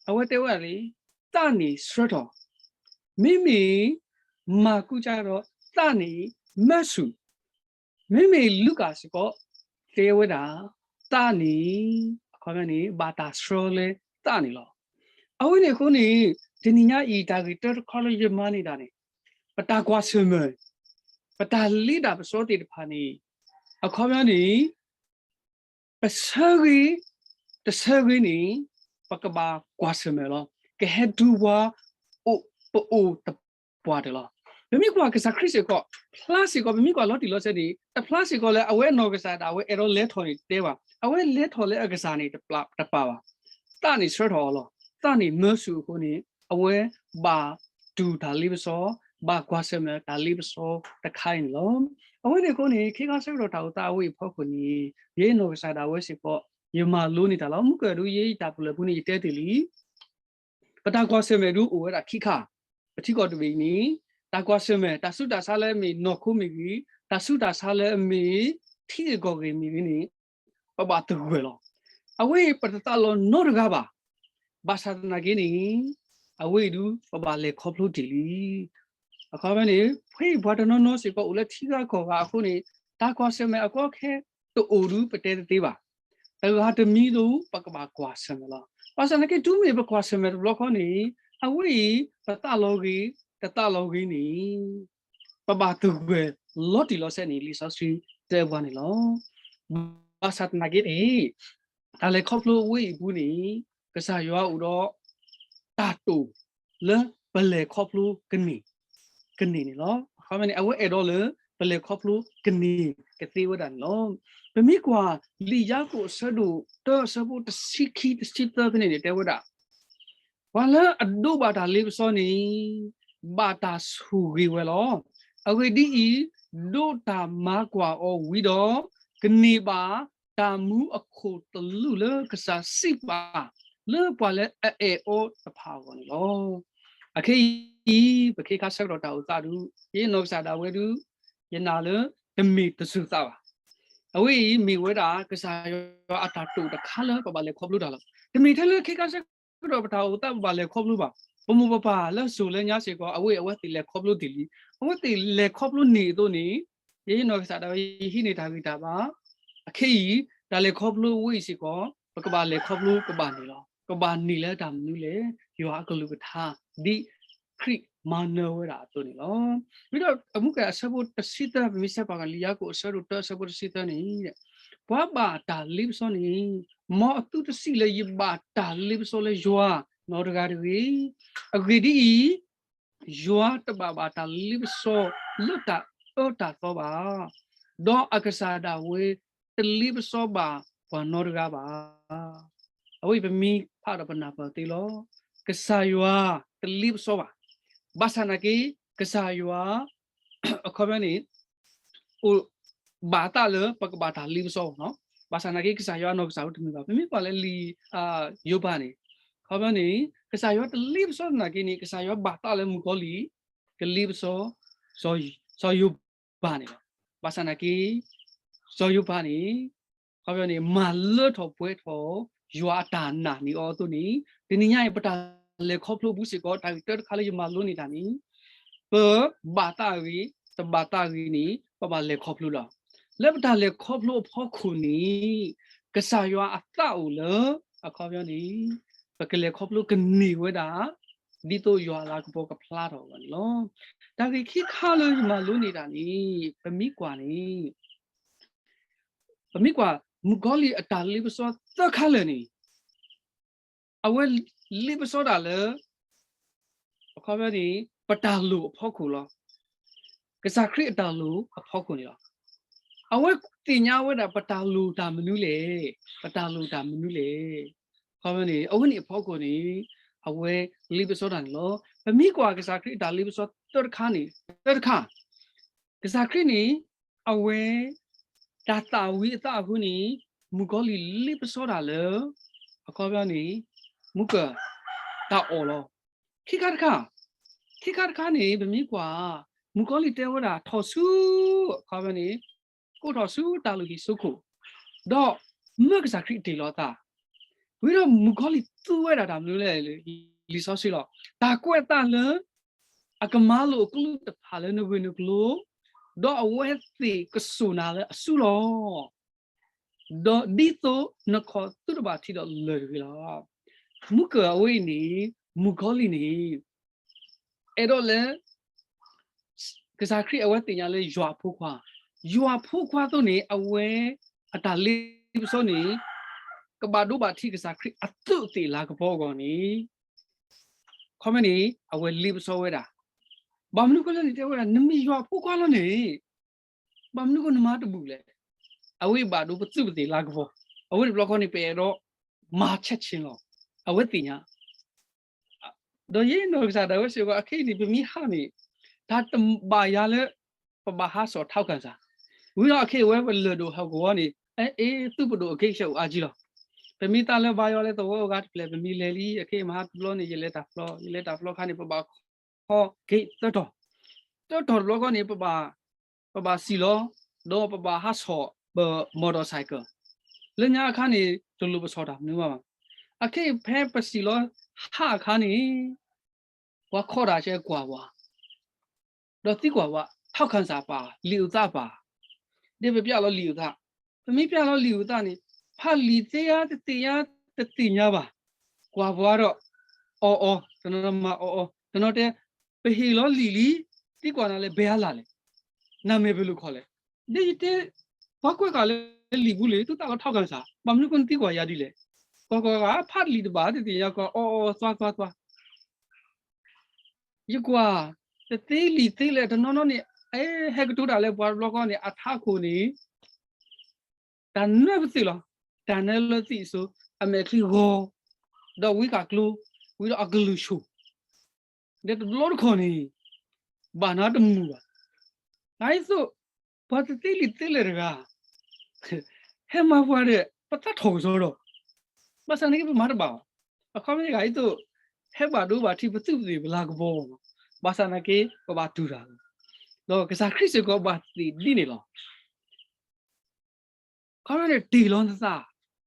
အဝဲတဲဝဲဒၣ်လံ, သးန့ၣ်ဆှၢထီၣ်, မ့မ့ၢ် မၢ်ကူးကဒီး သးန့ၣ်မၢဆူၣ်, မ့မ့ၢ်လူၤကၣ်စ့ၢ်ကီး တဲဝဲဒၣ် သးန့ၣ် အခီပညီန့ၣ် ဘၣ်တၢ်ဆှၢလၢသးန့ၣ်လီၤ. အဝဲန့ၣ်အဃိန့ၣ် တနံၤညါအံၤ တၢ်ဂ့ၢ်တၢတခါလၢယမၤန့ၢ်ဒၣ်န့ၣ် ပတၢ်ကွၢ်ဆၢၣ်မဲာ်, ပတၢ်လ့တၢ်ပစီသ့ၣ်တဖၣ်န့ၣ် အခီပညီန့ၣ် ပဆၢဂ့ၤ တဆၢဂ့ၤန့ၣ် ပကဘၣ်ကွၢ်ဆၢၣ်မဲာ်လီၤ. ကဟဲဒုးပှၤ ပအိၣ်တပှၢ်တၢၢ်လီၤ. ပမ့ၢ်ကွၢ်ကစၢ်ခရံာ်စ့ၢ်ကီး ဖျါစ့ၢ်ကီး ပမ့ၢ်ကွၢ်လီၤတံၢ်လီၤဆဲးန့ၣ် တဖျါစ့ၢ်ကီးလၢအဝဲအနီၢ်ကစၢ်ဒၣ်ဝဲအဲၣ်ဒိးလဲၤထီၣ်န့ၣ်တဲဘၣ်. အဝဲလဲၤထီၣ်လၢအကစၢ်န့ၣ် တပာ်ဘၣ်. သးန့ၣ်ဆှၢထီၣ်အီၤလီၤ. အဝဲသးန့ၣ်မၢဆူၣ်အဃိန့ၣ် အဝဲဘၣ်တူၢ်တၢ်လ့ပစီ, ဘၣ်ကွၢ်ဆၢၣ်မဲာ်တၢ်လ့ပစီတခါအံၤန့ၣ်လီၤ. အဝဲန့ၣ်အဃိန့ၣ် ခ့ခါဆၢကတီၢ်တၢ်အိၣ်သးအဝဲအံၤအဖီခိၣ်န့ၣ် ယနီၢ်ကစၢ်ဒၣ်ဝဲစ့ၢ်ကီး ယမၤလိန့ၢ်တၢ်လီၤ. မုၢ်ကၢၢ်ဒုး ယဲယတၢ်ပူၤလၢပူၤန့ၣ် ယတဲတ့ၢ်လံ ပတၢ်ကွၢ်ဆၢၣ်မဲာ်ဒုးအိၣ်ဝဲဒၣ်ခံခါ, ပထံကီၢ်တဘ့ၣ်အံၤန့ၣ် တၢ်ကွၢ်ဆၢၣ်မဲာ် တၢ်ဆူးတၢ်ဆါလၢအမ့ၢ်နီၢ်ခိမ့ၢ်ဂ့ၤ, တၢ်ဆူးတၢ်ဆါလၢအမ့ၢ်ထံဂ့ၢ်ကီၢ်ဂ့ၢ်မ့ၢ်ဂ့ၤန့ၣ် ပဘၣ်သဂၢၢ်လီၤ. အဝဲအံၤပတသးလီၤနီတဂၤဘၣ်. ဘၣ်ဆၣ်သနာ်က့န့ၣ် အဝဲအံၤဒုး ပဘၣ်လဲၤခီဖျိတ့ၢ်လံ. အခီပညီန့ၣ် ဖဲအံၤပှၤတနီၤနီၤစ့ၢ်ကီးအိၣ်လၢထံဂၤကီၢ်ဂၤအဃိန့ၣ် တၢ်ကွၢ်ဆၢၣ်မဲာ်အကီအခဲတအိၣ်ဒုး ပတဲတသ့ဘၣ်. တဂၤတမံၤဒုး ပကဘၣ်ကွၢ်ဆၢၣ်မဲာ်လီၤ. ဘၣ်ဆၣ်သနာ်က့ တုၤမ့ၢ်ပကွၢ်ဆၢၣ်မဲာ်တဘျီဃီန့ၣ် အဝဲအံၤ ပသးလီၤဂ့ၤ တသးလီၤဂ့ၤန့ၣ် ပဘၣ်သဂၢၢ်လီၤတံၢ်လီၤဆဲးန့ၣ် လံာ်စီဆှံတဲပှၤန့ၣ်လီၤ. ဘၣ်ဆၣ်သနာ်က့န့ၣ် တၢ်လဲၤခီဖျိအဝဲအံၤအပူၤန့ၣ် ကစၢ်ယွၤအိၣ်ဒီးတၢ်တိာ်လၢပလဲၤခီဖျိကန့ၢ် ကန့ၢ်န့ၣ်လီၤ. အခီပညီန့ၣ် အဝဲအဲၣ်ဒိးလၢပလဲၤခီဖျိကန့ၢ်ကသ့ဝဲဒၣ်န့ၣ်လီၤ. ပမ့ၢ်ကွၢ်လံာ်ယၤကိာ်အဆၢဒိၣ်တၢအဆၢဖိတဆံခံ တဆံသၢဖဲန့ၣ်န့ၣ် တဲဝဲဒၣ် ပှၤလၢအဒိးဘၣ်တၢ်လ့ပစီန့ၣ် ဘၣ်တၢ်ဆိၣ်ဂ့ၤဝဲလီၤ. အဂ့ၢ်ဒ်အံၤ, ဒိးတၢ်မၤကွၢ်အီၤဝံၤဒီး ကန့ၢ်ဘၣ်တၢ်မူအခိၣ်သလုးလၢကစၢ်စံးပာ် လၢပှၤလၢအအဲၣ်အီၤတဖၣ်အဂီၢ်န့ၣ်လီၤ. အခဲအံၤ ပခ့ခါဆၢကတီၢ်တၢ်အိၣ်သးဒုး ယနီၢ်ကစၢ်ဒၣ်ဝဲဒုး ယနာ်လၢတမ့ၢ်တစၢၤသးဘၣ်. အဝဲအံၤမ့ၢ်ဝဲဒၣ် ကစၢ်ယွၤအတၢ်တိာ်တခါလၢပဘၣ်လဲၤခီဖျိတၢ်လီၤ. တမ့ၢ်ထဲလၢခ့ခါဆၢကတီၢ်ပတၢ်အိၣ်သးပဘၣ်လဲၤခီဖျိဘၣ်. ပမိၢ်ပပၢ်လၢစိၤလၢညါစ့ၢ်ကီး အဝဲအဝဲသ့ၣ်လဲၤခီဖျိတ့ၢ်လံ. အဝဲသ့ၣ်လဲၤခီဖျိန့ၢ်အသိးန့ၣ် ယနီၢ်ကစၢ်ဒၣ်ဝဲယဟံးန့ၢ်တၢ်ဂံၢ်တၢ်ဘါ အခဲအံၤ တၢ်လဲၤခီဖျိအဝဲအံၤစ့ၢ်ကီး ပကဘၣ်လဲၤခီဖျိကဘၣ်န့ၢ်လီၤ. ကဘၣ်န့ၢ်လၢတၢ်မနုၤလဲၣ်, ယွၤအကလုၢ်ကထါ ဒ်ခရံာ်မၤနၢၤဝဲဒၣ်အသိးန့ၣ်လီၤ. ဝံၤဒီးအမုၢ်ကၢၢ်အဆၢဖိတဆံသၢ ပမ့ၢ်ဆဲးပှၤကလံာ်ယၤကိာ်အဆၢဒိၣ်တၢအဆၢဖိတဆံသၢန့ၣ် ပှၤဘၣ်တၢ်လ့ပစီန့ၣ် မ်အသုတစံးလၢယဘၣ်တၢ်လ့ပစီလၢယွၤနီတဂၤတဂ့ၤ. အဂ့ၢ်ဒ်အံၤ, ယွၤတဘၣ်ဘၣ်တၢ်လ့ပစီလၢတၢ်အၢတၢ်သီဘၣ်, ဒီးအကစၢ်ဒၣ်ဝဲတလ့ပစီဘၣ်ပှၤနီတဂၤဘၣ်. အဝဲအံၤပမ့ၢ်ဖးဒီးပနၢ်ပၢၢ်သ့လီၤ. ကစၢ်ယွၤတလ့ပစီဘၣ်. ဘၣ်ဆၣ်သနာ်က့ ကစၢ်ယွၤ အခီပညီန့ၣ် အိၣ်ဘၣ်သးလၢပကဘၣ်တၢ်လ့ပစီဘၣ်နီၤ. ဘၣ်ဆၣ်သနာ်က့ ကစၢ်ယွၤအနီၢ်ကစၢ်ဒၣ်ဝဲတမ့ၢ်ဘၣ်. ပမ့ၢ်ကွၢ်လၢလံာ်ယိၤဘးန့ၣ် အခီပညီန့ၣ် ကစၢ်ယွၤတလ့ပစီသနာ်က့န့ၣ် ကစၢ်ယွၤဘၣ်သးလၢမုၣ်ကီၤလံၢ် ကလ့ပစီ စီၤယိၤဘးန့ၣ်လီၤ. ဘၣ်ဆၣ်သနာ်က့ စီၤယိၤဘးန့ၣ် အခီပညီန့ၣ် မၤလၢထီၣ်ပှဲၤထီၣ် ယွၤအတၢ်နာ်န့ၢ်အီၤအသိးန့ၣ် တနံၤညါအံၤ ပတၢ်လဲၤခီဖျိအပူၤစ့ၢ်ကီး တၢ်ဂ့ၢ်တၢတခါလၢယမၤလိန့ၢ်တၢ်န့ၣ် ပဘၣ်သးဂ့ၤ တဘၣ်သးဂ့ၤန့ၣ် ပဘၣ်လဲၤခီဖျိလီၤ. လၢပတၢ်လဲၤခီဖျိအဖီခိၣ်န့ၣ် ကစၢ်ယွၤအသးအိၣ်လၢ အခီပညီန့ၣ် ပကလဲၤခီဖျိကန့ၢ်ဝဲဒၣ် ဒ်သိးယွၤအလၤကပီၤကဖျါထီၣ်အဂီၢ်န့ၣ်လီၤ. တၢ်ဂ့ၢ်ခံခါလၢယမၤလိန့ၢ်တၢ်န့ၣ် ပမ့ၢ်ကွၢ်န့ၣ် ပမ့ၢ်ကွၢ် မုၣ်ကီၤလံၢ်အတၢ်လ့ပစီသၢခါလၢာ်န့ၣ် အဝဲလ့ပစီတၢ်လၢ အခီပညီန့ၣ် ပတၢ်လိၣ်အဖီခိၣ်လီၤ. ကစၢ်ခရံာ်အတၢ်လိၣ်အဖီခိၣ်န့ၣ်လီၤ. အဝဲသ့ၣ်ညါဝဲဒၣ်ပတၢ်လိၣ်တၢ်မနုၤလဲၣ်, ပတၢ်လိၣ်တၢ်မနုၤလဲၣ်. အခီပညီန့ၣ် အဝဲန့ၣ်အဖီခိၣ်န့ၣ် အဝဲလ့ပစီတၢ်န့ၣ်လီၤ. ပမ့ၢ်ကွၢ်ကစၢ်ခရံာ်အတၢ်လ့ပစီသၢတခါန့ၣ် သၢတခါ ကစၢ်ခရံာ်န့ၣ် အဝဲ တၢ်သၣ်ဝံၤအသးအဃိန့ၣ် မုၣ်ကီၤလံၢ်လ့ပစီတၢ်လၢ အခီပညီန့ၣ် မုၢ်ကၢၢ် တၢ်အီၣ်လီၤ. ခံခါတခါ, ခံခါတခါန့ၣ် ပမ့ၢ်ကွၢ် မုၣ်ကီၤလံၢ်တဲဝဲဒၣ်ထီၣ်ဆူ အခီပညီန့ၣ် ကိးထီၣ်ဆူတၢ်လုၢ်ဟံၣ်စိခိၣ်, ဒီးမၢကစၢ်ခရံာ်တ့ၢ်လီၤအသး, ဝံၤဒီးမုၣ်ကီၤလံၢ်သူဝဲဒၣ်တၢ်မနုၤလဲၣ်, လံာ်စီဆှံလီၤ. တၢ်ကွဲးအသးလၢ အကမၤလိာ်အကလူးတဖၣ်လၢနဂ့ၢ်နကျိၤ, ဒီးအဝဲသ့ၣ်ကစိာ်နၤလၢအစုလီၤ. ဒီးဒ်သိးနခီၣ်သုတဘၣ်ထံးဒီးလၢၢ်တဂ့ၤလီၤ. မုၢ်ကၢၢ်အဝဲအံၤန့ၣ် မုၣ်ကီၤလံၢ်န့ၣ် အဲၣ်ဒိးလၢ ကစၢ်ခရံာ်အဝဲသ့ၣ်ညါလၢယွၤအဖိခွါ, ယွၤအဖိခွါအသိးန့ၣ် အဝဲအတၢ်လ့ပစီန့ၣ် ကဘၣ်ဒိဘၣ်ထံးကစၢ်ခရံာ်အသုးသ့ၣ်လၤကပီၤအဂီၢ်န့ၣ် အခီပညီန့ၣ် အဝဲလ့ပစီဝဲဒၣ်. ဘၣ်မနုၤအဃိလဲၣ်န့ၣ် တဲဝဲဒၣ် နမ့ၢ်ယွၤအဖိခွါလီၤန့ၣ် ဘၣ်မနုၤအဃိနမၤတဘူၣ်လဲၣ်. အဝဲဘၣ်ဒိပသုးပသ့ၣ်လၤကပီၤ, အဝဲန့ၣ်တဘျီဃီန့ၣ် ပအဲၣ်ဒိးမၤဆဲးဆ့လီၤ. အဝဲသ့ၣ်ညါ ဒီးယဲနီၢ်ကစၢ်ဒၣ်ဝဲစ့ၢ်ကီး အခဲအံၤန့ၣ် ပမ့ၢ်ဟးန့ၣ် တၢ်တဘၣ်ယၤလၢ ပဘၣ်ဟးစိာ်ထောက်ခံစာ, ဝံၤဒီးအခဲအံၤဝဲပလၢၢ်ဒိၣ်ဟီၣ်ကဝီၤန့ၣ် အဲ အဲ သုးပဒိၣ်အဂ့ၢ်ဆၢအိၣ်အါကံလီၤ. ပမ့ၢ်သးလၢဘါယွၤလၢသဝီအဂၤတဖျၢၣ် ပမ့ၢ်လဲၤလံ အခဲအံၤမဟါတဘျီန့ၣ် ယလဲၤတၢ်ဖျီ ယလဲၤတၢ်ဖျီခါန့ၣ် ပဘၣ်ခီဂ့ၤသၢတီၤ, သၢတီၤတဘျီဃီန့ၣ် ပဘၣ် ပဘၣ်စံၣ်လီၤ ဒီးပဘၣ်ဟးစိာ်ပ motorcycle, လၢညါအခါန့ၣ် တလိၣ်ပစိာ်တၢ်မနုၤဘၣ်ဘၣ်. အခဲအံၤဖဲပစံၣ်လီၤဟးအခါန့ၣ် ပှၤခိးတၢ်ဆဲကွၢ်ပှၤ ဒီးသံကွၢ်ဝဲ ထောက်ခံစာပါ, လံာ်အိၣ်သးပါ, ဒီးပပျဲလီၤလံာ်အိၣ်သး, ပမ့ၢ်ပျဲလီၤလံာ်အိၣ်သးန့ၣ် ဖးလံာ်သ့ဧါတသ့ဧါတသ့ၣ်ညါဘၣ်, ကွၢ်ပှၤဒီး အီၣ်အီၣ် တနီၤမၤအီၣ်အီၣ် တနီၤတဲ ပဟ့ၣ်လီၤလံာ်လံ, သံကွၢ်နၤလၢဘဲအလၢ်လဲၣ်, နမဲာ်ပလိာ်ခီလဲၣ်, ဒီးယတဲ ပှၤကွဲးဃာ်လၢလံာ်ပူၤလံ သုသးလီၤထောက်ခံစာ ဘၣ်မနုၤဃိနသံကွၢ်ယၤဒ်လဲၣ်, ကွၢ်ကွၢ်ဂၤ ဖးလံာ်တဘၣ်တသ့ၣ်ညါ ကွၢ်အီၣ်အီၣ် သွါသွါသွါ ယကွၢ် တသ့လံာ်သ့လဲၣ် တနီၤနီၤန့ၣ် အဲ ဟဲကတိၤတၢ်လၢပှၤတဘျီဃီန့ၣ် အထးခိၣ်န့ၣ် တၢ်နၢပသ့ၣ်လီၤ, တၢ်နၢလၢသံၣ်အစိၤ အမဲာ်ချံဂီၤ, ဒီးဝံဃာ်ကျိ ဝံဒီးအကလုၢ်ဆူၣ်, ဒီးတဘျီတခီၣ်န့ၣ် ဘၣ်နၤတမုာ်ဘၣ်. နအံၤသိး ပှၤတသ့လံာ်သ့လဲၣ်တဂၤ ဟဲမၤပှၤဒီး ပသးထီၣ်ကစီဒီး ဘၣ်ဆၣ်န့ၣ်က့ ပမၤတဘၣ်ဘၣ်. အခီပညီဂၤအံၤသိး ဟဲဘၣ်ဒိဘၣ်ထံးပသူးပသ့ၣ်ပလၤကပီၤ, ဘၣ်ဆၣ်နာ်က့ ပဘၣ်တူၢ်တၢ်လီၤ. ဒီးကစၢ်ခရံာ်စ့ၢ်ကီးဘၣ်သ့ၣ်ဒ်န့ၣ်လီၤ. ခီပညီန့ၣ် တ့ၢ်လီၤနသး,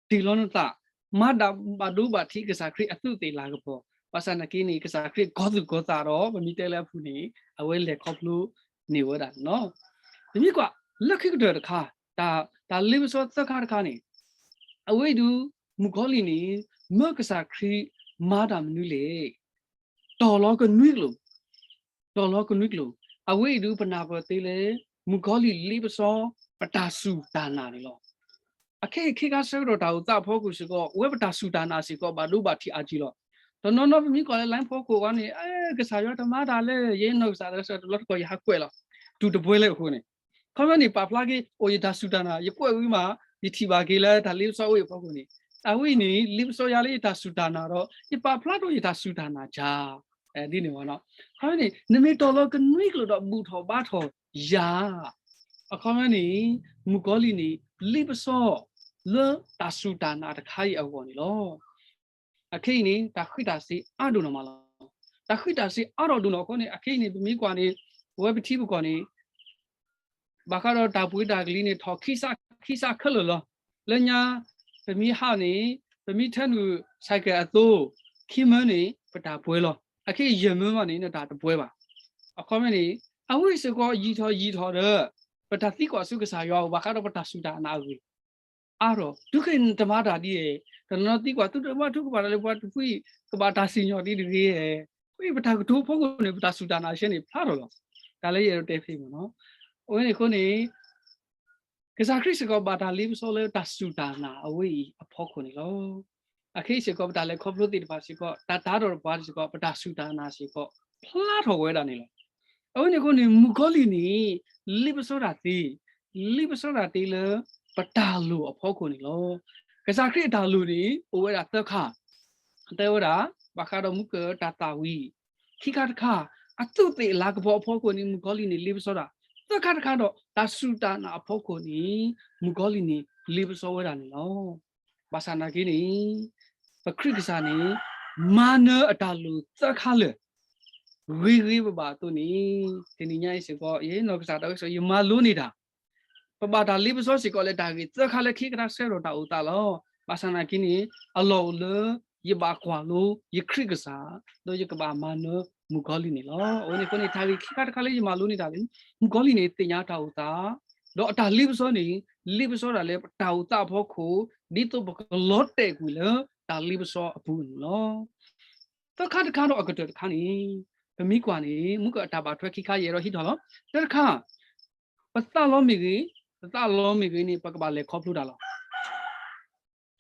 တ့ၢ်လီၤနသး, မၤဒၣ်ဘၣ်ဒိဘၣ်ထံးကစၢ်ခရံာ်အသူးသ့ၣ်လၤကပီၤ, ဘၣ်ဆၣ်နာ်က့န့ၣ် ကစၢ်ခရံာ်ကီၤသူၣ်ကီၤသးဒီး ပမ့ၢ်တဲလၢအပူၤန့ၣ် အဝဲလဲၤခီဖျိန့ၢ်ဝဲဒၣ်န့ၣ်လီၤ. ပမ့ၢ်ကွၢ် လၢခံကတၢၢ်တခါ တၢ် တၢ်လ့ပစီသၢခါတခါန့ၣ် အဝဲအံၤဒုး မုၣ်ကီၤလံၢ်န့ၣ် မၢကစၢ်ခရံာ်မၤတၢ်မနုၤလဲၣ်. တီၢ်လီၤကနွံကျိာ်, တီၢ်လီၤကနွံကျိာ်, အဝဲအံၤဒုးပနၢ်ပၢၢ်သ့လၢ မုၣ်ကီၤလံၢ်လ့ပစီ ပတၢ်စူၢ်တၢ်နာ်န့ၣ်လီၤ. အခဲအံၤခ့ခါဆၢကတီၢ်တၢ်အိၣ်သးအဖီခိၣ်စ့ၢ်ကီး အဝဲပတၢ်စူၢ်တၢ်နာ်စ့ၢ်ကီး ဘၣ်ဒိဘၣ်ထံးအါကံလီၤ. တနီၤနီၤပမ့ၢ်ကွၢ်လၢ line ဖီခိၣ်အဂီၢ်န့ၣ် အဲ ကစၢ်ယွၤတမၤတၢ်လၢ ယဲနီၢ်ကစၢ်ဒၣ်ဝဲစ့ၢ်ကီး တဘျီတခီၣ် ယဟးကွဲးလီၤ တူၢ်တပွဲလၢအဃိန့ၣ် ခီဖျိန့ၣ် ပာ်ဖျါက့ၤ အိၣ်ယတၢ်စူၢ်တၢ်နာ် ယကွဲးဝံၤမး ယထံၣ်ဘၣ်က့ၤလၢတၢ်လ့ပစီအိၣ်အံၤအဖီခိၣ်န့ၣ် အဝဲအံၤန့ၣ် လ့ပစီယၤလၢယတၢ်စူၢ်တၢ်နာ်ဒီး ယပာ်ဖျါထီၣ်ယတၢ်စူၢ်တၢ်နာ်ယၤ ဒ်န့ၣ်ဝဲနီၤ. ခီဖျိန့ၣ် နမ့ၢ်တီၢ်လီၤကနွံကျိာ်ဒီးဘူၣ်ထီၣ်ဘါထီၣ်ယၤ အခီဖျိန့ၣ် မုၣ်ကီၤလံၢ်န့ၣ် လ့ပစီ လၢတၢ်စူၢ်တၢ်နာ်တခါအံၤအဂီၢ်န့ၣ်လီၤ. အခဲအံၤန့ၣ် တၢ်ဃံးတၢ်စ့ၤအါဒိၣ်နီၢ်မးလီၤ. တၢ်ဃံးတၢ်စ့ၤအါထီၣ်ဒိၣ်နီၢ်အဃိန့ၣ် အခဲအံၤန့ၣ် ပမ့ၢ်ကွၢ်န့ၣ် ပဝဲပထံပကီၢ်န့ၣ် ဘၣ်ဃးဒီးတၢ်ပှ့ၤတၢ်ကလံၤန့ၣ် ထီၣ်ခံစး ခံစးခဲလၢာ်လီၤ. လၢညါ ပမ့ၢ်ဟးန့ၣ် ပမ့ၢ်ထၢနုာ် ဆိုင်ကယ် အသိး ခံမၢန့ၣ် ပတၢ်ပှဲၤလီၤ. အခဲအံၤယဲၢ်မၢမးန့ၣ် နတၢ်တပှဲၤဘၣ်. အခီပညီန့ၣ် အဝဲစ့ၢ်ကီးယံာ်ထီၣ်ယံာ်ထီၣ်ဒီး ပတၢ်သံကွၢ်ဆူကစၢ်ယွၤအအိၣ် ဘၣ်ဃးဒီးပတၢ်စူၢ်တၢ်နာ်အဂ့ၢ် အါထီၣ် တုၤခဲအံၤနတမၤတၢ်ဒ်ဧါ. တနီၤနီၤသံကွၢ် သုတဘၣ်ထုကဖၣ်တၢ်လၢပှၤတဖုအံၤ ကဘၣ်တၢ်စံၣ်ညီၣ်ဒ်တဂ့ၤဧါ. အဃိပတၢ်ကတိၤဖီခိၣ်န့ၣ် ပတၢ်စူၢ်တၢ်နာ်အဆၢန့ၣ် ဖျါထီၣ်လီၤ. တၢ်လၢယအဲၣ်ဒိးတဲဖဲအံၤမ့ၢ်နီၤ အဝဲန့ၣ်အဃိန့ၣ် ကစၢ်ခရံာ်စ့ၢ်ကီးဘၣ်တၢ်လ့ပစီလၢတၢ်စူၢ်တၢ်နာ်အဝဲအံၤအဖီခိၣ်န့ၣ်လီၤ. အခဲအံၤစ့ၢ်ကီး ပတၢ်လဲၤခီဖျိသ့ၣ်တဖၣ်စ့ၢ်ကီး တၢ်တၤထီၣ်တပှၤစ့ၢ်ကီး ပတၢ်စူၢ်တၢ်နာ်စ့ၢ်ကီး ဖျါထီၣ်ဝဲဒၣ်န့ၣ်လီၤ. အဝဲန့ၣ်အဃိန့ၣ် မုၣ်ကီၤလံၢ်န့ၣ် လ့ပစီတၢ်သ့, လ့ပစီတၢ်သ့လၢ ပတၢ်လိၣ်အဖီခိၣ်န့ၣ်လီၤ. ကစၢ်ခရံာ်အတၢ်လိၣ်န့ၣ် အိၣ်ဝဲဒၣ်သၢခါ, တဲဝဲဒၣ် ဘၣ်ဃးဒီးမူကၢၢ်တၢ်သၣ်ဝံၤ, ခံခါတခါ အသူးသ့ၣ်လၤကပီၤအဖီခိၣ်န့ၣ် မုၣ်ကီၤလံၢ်န့ၣ် လ့ပစီတၢ်, သၢခါတခါဒီး တၢ်စူၢ်တၢ်နာ်အဖီခိၣ်န့ၣ် မုၣ်ကီၤလံၢ်န့ၣ် လ့ပစီဝဲဒၣ်န့ၣ်လီၤ. ဘၣ်ဆၣ်နာ်က့န့ၣ် ပခရံာ်ကစၢ်န့ၣ် မၤနၢၤအတၢ်လိၣ်သၢခါလၢာ် ဂ့ၤဂ့ၤဘၣ်ဘၣ်အသိးန့ၣ် တနံၤညါအံၤစ့ၢ်ကီး ယနီၢ်ကစၢ်ဒၣ်ဝဲစ့ၢ်ကီး ယမၤလိန့ၢ်တၢ် ပဘၣ်တၢ်လ့ပစီစ့ၢ်ကီးလၢတၢ်ဂ့ၢ်သၢခါလၢခံကတၢၢ်ဆၢထီၣ်တၢ်အိၣ်သးလီၤ. ဘၣ်ဆၣ်နာ်က့န့ၣ် အလီၢ်အိၣ်လၢ ယဘၣ်ကွၢ်လိယခရံာ်ကစၢ် ဒီးယကဘၣ်မၤနၢၤမုၣ်ကီၤလံၢ်န့ၣ်လီၤ. အဝဲန့ၣ်အဃိန့ၣ် တၢ်ဂ့ၢ်ခံခါတခါလၢယမၤလိန့ၢ်တၢ်လၢ မုၣ်ကီၤလံၢ်န့ၣ် သ့ၣ်ညါတၢ်အိၣ်သး ဒီးအတၢ်လ့ပစီန့ၣ် လ့ပစီတၢ်လၢတၢ်အိၣ်သးအဖီခိၣ် ဒ်သိးပကလီၤတဲာ်ကွံာ်လၢတၢ်လ့ပစီအပူၤန့ၣ်လီၤ. သၢခါတခါဒီးအကတၢၢ်တခါန့ၣ် ပမ့ၢ်ကွၢ်န့ၣ် မူကၢၢ်အတၢ်ဘၣ်ထွဲခံခါယအဲၣ်ဒိးဟံးထီၣ်လီၤ. တၢတခါ ပသးလီမ့ၢ်ဂ့ၤ, ပသးလီမ့ၢ်ဂ့ၤန့ၣ် ပကဘၣ်လဲၤခီဖျိတၢ်လီၤ.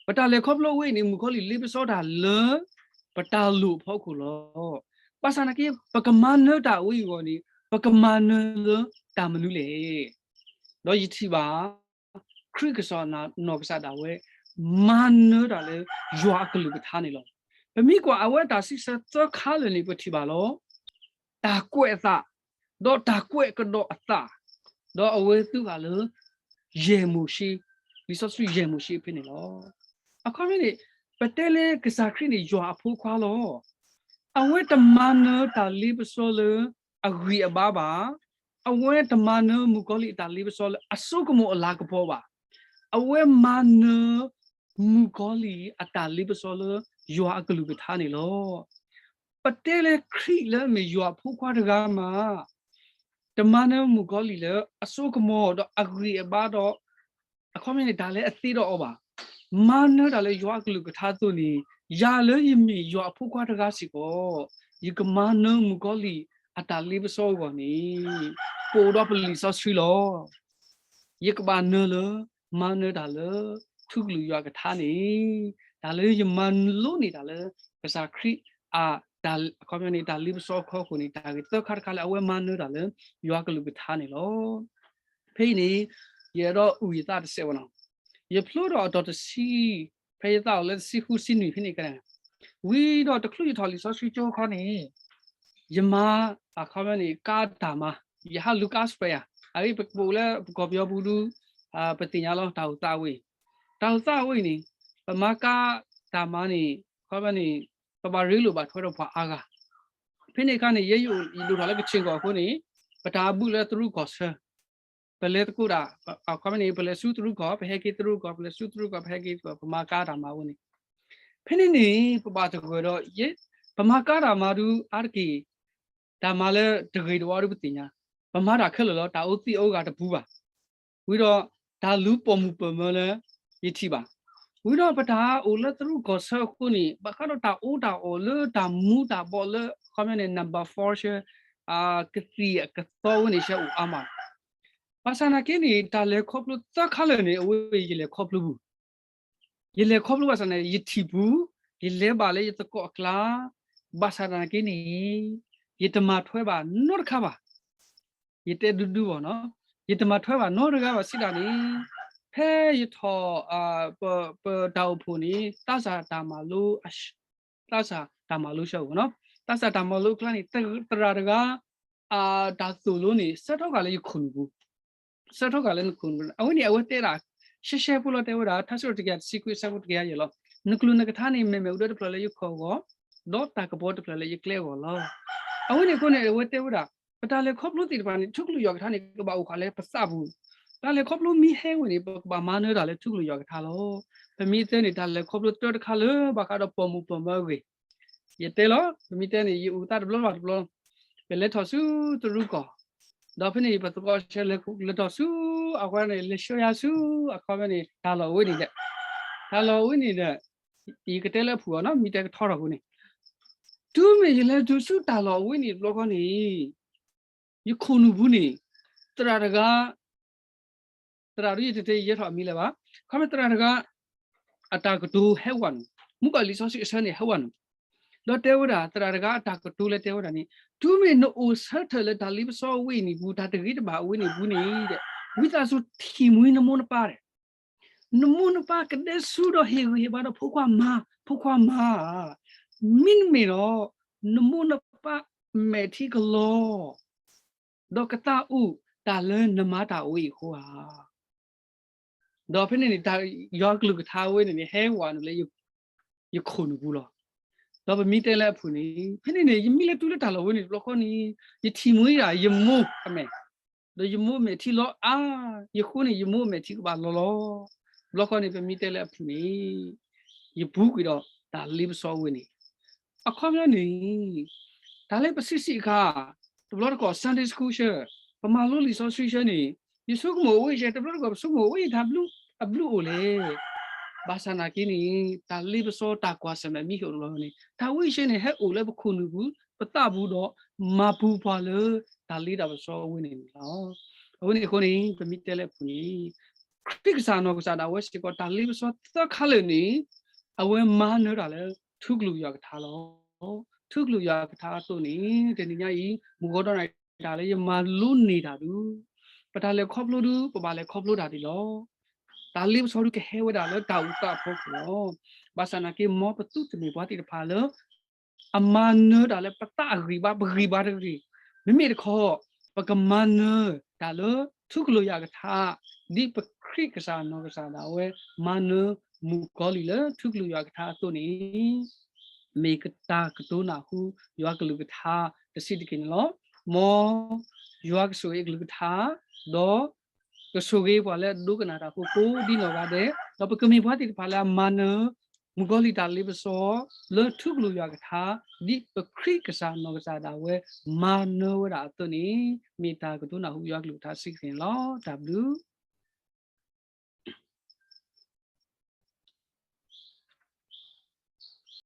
ပတၢ်လဲၤခီဖျိအဝဲအံၤန့ၣ် မုၣ်ကီၤလံၢ်လ့ပစီတၢ်လၢ ပတၢ်လိၣ်အဖီခိၣ်လီၤ. ဘၣ်ဆၣ်နာ်က့ ပကမၤနၢၤတၢ်အဝဲအံၤအဂီၢ်န့ၣ် ပကမၤနၢၤလၢတၢ်မနုၤလဲၣ်. ဒီးယထံၣ်ဘၣ် ခရံာ်ကစၢ်နီၢ်ကစၢ်ဒၣ်ဝဲ မၤနၢၤတၢ်လၢယွၤအကလုၢ်ကထါန့ၣ်လီၤ. ပမ့ၢ်ကွၢ်အဝဲတၢ်စံးဆၢသၢခါလၢာ်န့ၣ် ပထံၣ်ဘၣ်လီၤ. တၢ်ကွဲးအသး, ဒီးတၢ်ကွဲးကဒီးအသး, ဒီးအဝဲသူဃာ်လၢ ယဲၢ်မိၤၡ့, လံာ်စီဆှံယဲၢ်မိၤၡ့ဖဲန့ၣ်လီၤ. အခီပညီန့ၣ် ပတဲလၢကစၢ်ခရံာ်န့ၣ် ယွၤအဖိခွါလီၤ. အဝဲတမၤနၢၤတၢ်လ့ပစီလၢအဂံၢ်အဘါဘၣ်. အဝဲတမၤနၢၤမုၣ်ကီၤလံၢ်အတၢ်လ့ပစီလၢအစိကမီၤအလၤကပီၤဘၣ်. အဝဲမၤနၢၤ မုၣ်ကီၤလံၢ်အတၢ်လ့ပစီလၢ ယွၤအကလုၢ်ကထါန့ၣ်လီၤ. ပတဲလၢခရံာ်လၢအမ့ၢ်ယွၤအဖိခွါတဂၤမး, တမၤနၢၤမုၣ်ကီၤလံၢ်လၢအစိကမီၤဒီးအဂံၢ်အဘါဒီး အခီပညီန့ၣ် တၢ်လၢအသ့ဒီးအီၤဘၣ်. မၤနၢၤတၢ်လၢယွၤအကလုၢ်ကထါအသိးန့ၣ်, ယၤလၢယမ့ၢ်ယွၤအဖိခွါတဂၤစ့ၢ်ကီး, ယကမၤနၢၤမုၣ်ကီၤလံၢ်အတၢ်လ့ပစီအဂီၢ်န့ၣ်, ပအိၣ်ဒီးပလံာ်စီဆှံလီၤ. ယကဘၣ်နၢၤလၢ မၤနၢၤတၢ်လၢ ထူကလုာ်ယွၤကထါန့ၣ်, တၢ်လၢယမၤလိန့ၢ်တၢ်လၢ ကစၢ်ခရံာ်အတၢ်, အခီပညီန့ၣ် တၢ်လ့ပစီအဖီခိၣ်န့ၣ်, တၢ်ဂ့ၢ်သၢခါတခါလၢအဝဲမၤနၢၤတၢ်လၢ ယွၤကလုၢ်ကထါန့ၣ်လီၤ. ဖဲအံၤန့ၣ် ယအဲၣ်ဒိးအုၣ်ယသးတစဲးဘၣ်နီၤ, ယဖျိဒီးအတီၤတဆံ, ဖဲယသးအိၣ်လၢတဆံဃုဆံနွံဖဲန့ၣ်က, ဝံၤဒီးတချုးယထီၣ်လံာ်စီဆှံကၠိခီန့ၣ်, ယမၤ, အခီပညီန့ၣ် ကါတၢ်မၤ, ယဟးလူၤကါစပယ်ယၤ, အဂ့ၢ်ပကပိာ်လၢပကီၢ်ပယီၤပူၤဒု, ပသ့ၣ်ညါလီၤ တၢ်အိၣ်သးဝဲအံၤ, တၢ်အိၣ်သးဝဲအံၤန့ၣ်, ပမၤကါတၢ်မၤန့ၣ်, အခီပညီန့ၣ်, ပဘၣ်ရ့လိာ်ဘၣ်ထွဲဒီးပှၤအါဂၤ ဖဲန့ၣ်အခါန့ၣ် ယဲယအိၣ်ဒိၣ်ထီၣ်လၢကခ့ၣ်ကီၢ်အဃိန့ၣ်, ပတၢ်ဘုၣ်လၢသရူးကီၢ်ဆၢ, ပလဲၤသကိးဒၣ်, အခီပညီန့ၣ် ပလဲၤဆူသရူးကီၢ် ပဟဲက့ၤသရူးကီၢ်, ပလဲၤဆူသရူးကီၢ် ပဟဲက့ၤသရူးကီၢ်, ပမၤကါတၢ်မၤအဃိန့ၣ်, ဖဲန့ၣ်န့ၣ် ပဘၣ်သဂၢၢ်ဒီး, ပမၤကါတၢ်မၤဒုးအါတက့ၢ်, တၢ်မၤလၢတဂ့ၤတဝါဒုးပသ့ၣ်ညါ, ပမၤတၢ်ခဲလၢာ်လီၤ, တၢ်အိၣ်သံးအိၣ်ဂၤတပူၤဘၣ် ဝံၤဒီးတၢ်လူၤပိာ်မုၣ်ပိာ်မၢၤလၢယထံၣ်ဘၣ်. ဝံၤဒီးပတၢ်အိၣ်လၢသရူးကီၢ်ဆၢအဃိန့ၣ် ဘၣ်ဃးဒီးတၢ်အီၣ်တၢ်အီလၢတၢ်မူၤတၢ်ဘှီးလၢ အခီပညီန့ၣ် number four ဆၢ, ကသံၣ်အကသီဝဲန့ၣ် ဆၢအိၣ်အါမးလီၤ. ဘၣ်ဆၣ်နာ်က့န့ၣ် တၢ်လဲၤခီဖျိသၢခါလၢာ်န့ၣ် အဝဲယလဲၤခီဖျိပူၤ ယလဲၤခီဖျိဘၣ်ဆၣ်န့ၣ် ယထံၣ်ပူၤ, ယလဲၤဘၣ်လၢယသကိးအကျါ, ဘၣ်ဆၣ်သနာ်က့န့ၣ် ယတမၤထွဲဘၣ်နီတခါဘၣ်. ယတဲဒူဒူဘၣ်နီၤ, ယတမၤထွဲဘၣ်နီတဂၤဘၣ်စံးဒၣ်န့ၣ်, ဖဲယထီၣ် ပတၢ်အိၣ်ဖှိၣ်န့ၣ် သးစၢ်တၢ်မၤလိ, သးစၢ်တၢ်မၤလိဆၢအဂီၢ်နီၤ, သးစၢ်တၢ်မၤလိအကျါန့ၣ် သရၣ်တဂၤ တၢ်သိၣ်လိန့ၣ် ဆၢထီၣ်ဃာ်လၢယခိၣ်နူာ်ပူၤ ဆၢထီၣ်ဃာ်လၢနခိၣ်နူာ်ပူၤ, အဝဲန့ၣ် အဝဲတဲဒၣ် ရှဲရှဲဖိလီၤ တဲဝဲဒၣ် ထါစံးထီၣ်တကယၤတဆံခွံ အဆၢဖိတကယၤယဲၢ်လီၤ. နကျိာ်နကထါန့ၣ် မ့ၢ်မ့ၣ်အူဒၢတဖျၢၣ်လၢယခီၣ်အဂီၢ်, ဒီးတၢ်ကပီၤတဖျၢၣ်လၢယကျဲအဂီၢ်လီၤ. အဝဲန့ၣ်အဃိန့ၣ် အဝဲတဲဝဲဒၣ် ပတၢ်လဲၤခီဖျိသ့ၣ်တဖၣ်န့ၣ် ထူကလုာ်ယွၤကထါန့ၣ် ကဘၣ်အိၣ်ဃာ်လၢပသးပူၤ, တၢ်လဲၤခီဖျိမ့ၢ်ဟဲဝဲန့ၣ် ပကဘၣ်မၤနၢၤတၢ်လၢထူကလုာ်ယွၤကထါလီၤ. ပမ့ၢ်တဲန့ၣ် တၢ်လဲၤခီဖျိတၢတခါလၢ ဘၣ်ဃးဒီးပိာ်မုၣ်ပိာ်မၢၤအဂ့ၢ် ယတဲလီၤ, ပမ့ၢ်တဲန့ၣ် ယအိၣ်သးတဘျီဘၣ်တဘျီ, ပလဲၤထီၣ်ဆူသရူးကီၢ်, ဒီးဖဲန့ၣ် ပသကိးဆၢလဲၤထီၣ်ဆူ အဃိန့ၣ် လဲၤဆှၢယၤဆူ အခီပညီန့ၣ် တၢ်လီၢ်အဝဲန့ၣ်ဒီး, တၢ်လီၢ်အဝဲန့ၣ်ဒီး, ယကတဲလၢအဖုၣ်အီၤနီၤ မ့ၢ်တဲကထီထီၣ်အဃိန့ၣ်, တုၤမ့ၢ်ယလဲၤတုၤဆူတၢ်လီၢ်အဝဲန့ၣ်တဘျီဃီန့ၣ်, ယခိၣ်နူာ်ပူၤန့ၣ်, သရၣ်တဂၤ သရၣ်ဒ်ယတတဲယဲထီၣ်အမံၤလၢၤဘၣ်, ခီမ့ၢ်သရၣ်တဂၤ အတၢ်ကတိၤဟဲဝဲနုာ်, မုၣ်ကီၤလံာ်စီဆှံအဆၢန့ၣ်ဟဲဝဲနုာ်, ဒီးတဲဝဲဒၣ် သရၣ်တဂၤအတၢ်ကတိၤလၢတဲဝဲဒၣ်န့ၣ်, တုၤမ့ၢ်နအိၣ်ဆၢထၢၣ်လၢတၢ်လ့ပစီအဝဲအံၤန့ၣ်ပူၤ တၢ်တဂ့ၤတဘၣ်အဝဲန့ၣ်ပူၤန့ၣ်ဒီး, ဝံသးစူၤထံၣ်မှံနမိၢ်နပၢ်ဒီး နမိၢ်နပၢ်ကဒဲဆူဒီးဟ့ၣ်ဂံၢ်ဟ့ၣ်ဘါဒီးဖိခွါမါ, ဖိခွါမါဧၢ, မ့တမ့ၢ်ဒီး နမိၢ်နပၢ်မဲာ်ထံကလီၤ, ဒီးကသးအိၣ်တၢ်လၢနမၤတၢ်အဝဲအံၤအဃိဧါ. ဒီးဖဲန့ၣ်န့ၣ် တၢ်ယွၤကလုၢ်ကထါအဝဲန့ၣ်န့ၣ် ဟဲဝဲနုာ်လၢ ယခိၣ်နူာ်ပူၤလီၤ. ဒီးပမ့ၢ်တဲလၢအဖုၣ်န့ၣ် ဖဲန့ၣ်န့ၣ် ယမ့ၢ်လဲၤတုၤလၢတၢ်လီၢ်ဝဲန့ၣ်တဘျီဃီန့ၣ် ယထံၣ်မှံဒၣ်ယမိၢ်အမဲာ်, ဒီးယမိၢ်အမဲာ်ထံလီၤအါ, ယဃိန့ၣ် ယမိၢ်အမဲာ်ထံကဘၣ်လီၤလီၤ. တဘျီဃီန့ၣ် ပမ့ၢ်တဲလၢအဖုၣ်န့ၣ် ယပူၤကွံာ်ဒီးတၢ်လ့ပစီအဝဲန့ၣ် အခီပညီန့ၣ် တၢ်လၢပဆံးစံးအခါ တဘျီတခီၣ် Sunday School ဆၢ, ပမၤလိလံာ်စီဆှံဆၢန့ၣ် ယဆိကမိၣ်ဝဲယဲ တဘျီတခီၣ် ပဆိကမိၣ်ဝဲယတၢ်ဘျုးအဘျုးအိၣ်လဲၣ်. ဘၣ်ဆၣ်နာ်က့န့ၣ် တၢ်လ့ပစီတၢ်ကွၢ်ဆၢၣ်မဲာ်မ့ၢ်ဟ့ၣ်အိၣ်တဘျီန့ၣ် တၢ်ဝဲယဲန့ၣ် ဟဲအိၣ်လၢပခိၣ်နူာ်ပူၤ ပသးပူၤဒီး မၤပူၤပှၤလၢတၢ်လ့တၢ်ပစီအဝဲန့ၣ်န့ၣ်လီၤ. အဝဲန့ၣ်အဃိန့ၣ် ပမ့ၢ်တဲလၢအဖုၣ်န့ၣ် ခရံာ်ကစၢ်နီၢ်ကစၢ်ဒၣ်ဝဲစ့ၢ်ကီး တၢ်လ့ပစီသၢခါလၢာ်န့ၣ် အဝဲမၤနၢၤတၢ်လၢ ထူကလုာ်ယွၤကထါလီၤ. ထူကလုာ်ယွၤကထါအသိးန့ၣ် တနံၤညါအံၤ မုၢ်ဂီၤဒီးနၤတၢ်လၢယမၤလိန့ၢ်တၢ်ဒုး ပတၢ်လဲၤခီဖျိဒုး ပဘၣ်လဲၤခီဖျိတၢ်ဒ်လီၤ. တၢ်လ့ပစီဒုးကဟဲဝဲဒၣ်လၢတၢ်အိၣ်သးအဖီခိၣ်လီၤ. ဘၣ်ဆၣ်နာ်က့ မ်ပသုတမ့ၢ်ပှၤသ့ၣ်တဖၣ်လၢ အမၤနၢၤတၢ်လၢပသးအဂံၢ်ဘါ ပဂံၢ်ဘါတဂ့ၤ. မ့မ့ၢ်တခီ ပကမၤနၢၤတၢ်လၢထူကလုာ်ယွၤကထါ ဒ်ပခရံာ်ကစၢ်နီၢ်ကစၢ်ဒၣ်ဝဲ မၤနၢၤမုၣ်ကီၤလံၢ်လၢထူကလုာ်ယွၤကထါအသိးန့ၣ် မ့ၢ်တၢ်ကတိၤနၢ်ဟူယွၤကလုၢ်ကထါတဆံးတက့ၢ်န့ၣ်လီၤ. မ်ယွၤကဆိၣ်ဂ့ၤအကလုၢ်ကထါ ဒီး ကဆိၣ်ဂ့ၤပှၤလၢအဒိကနၣ်တၢ်ဖိကိးဒ်နီၢ်ဂၤဒဲး, ဒီးပကမ့ၢ်ပှၤသ့ၣ်တဖၣ်လၢအမၤနၢၤ မုၣ်ကီၤလံၢ်တၢ်လ့ပစီ လၢထူကလုာ်ယွၤကထါ ဒ်ပခရံာ်ကစၢ်နီၢ်ကစၢ်ဒၣ်ဝဲ မၤနၢၤဝဲဒၣ်အသိးန့ၣ် မ့ၢ်တၢ်ကတိၤနၢ်ဟူယွၤကလုၢ်ကထါတဆံးတက့ၢ်န့ၣ်လီၤ. တၢ်ဘျုး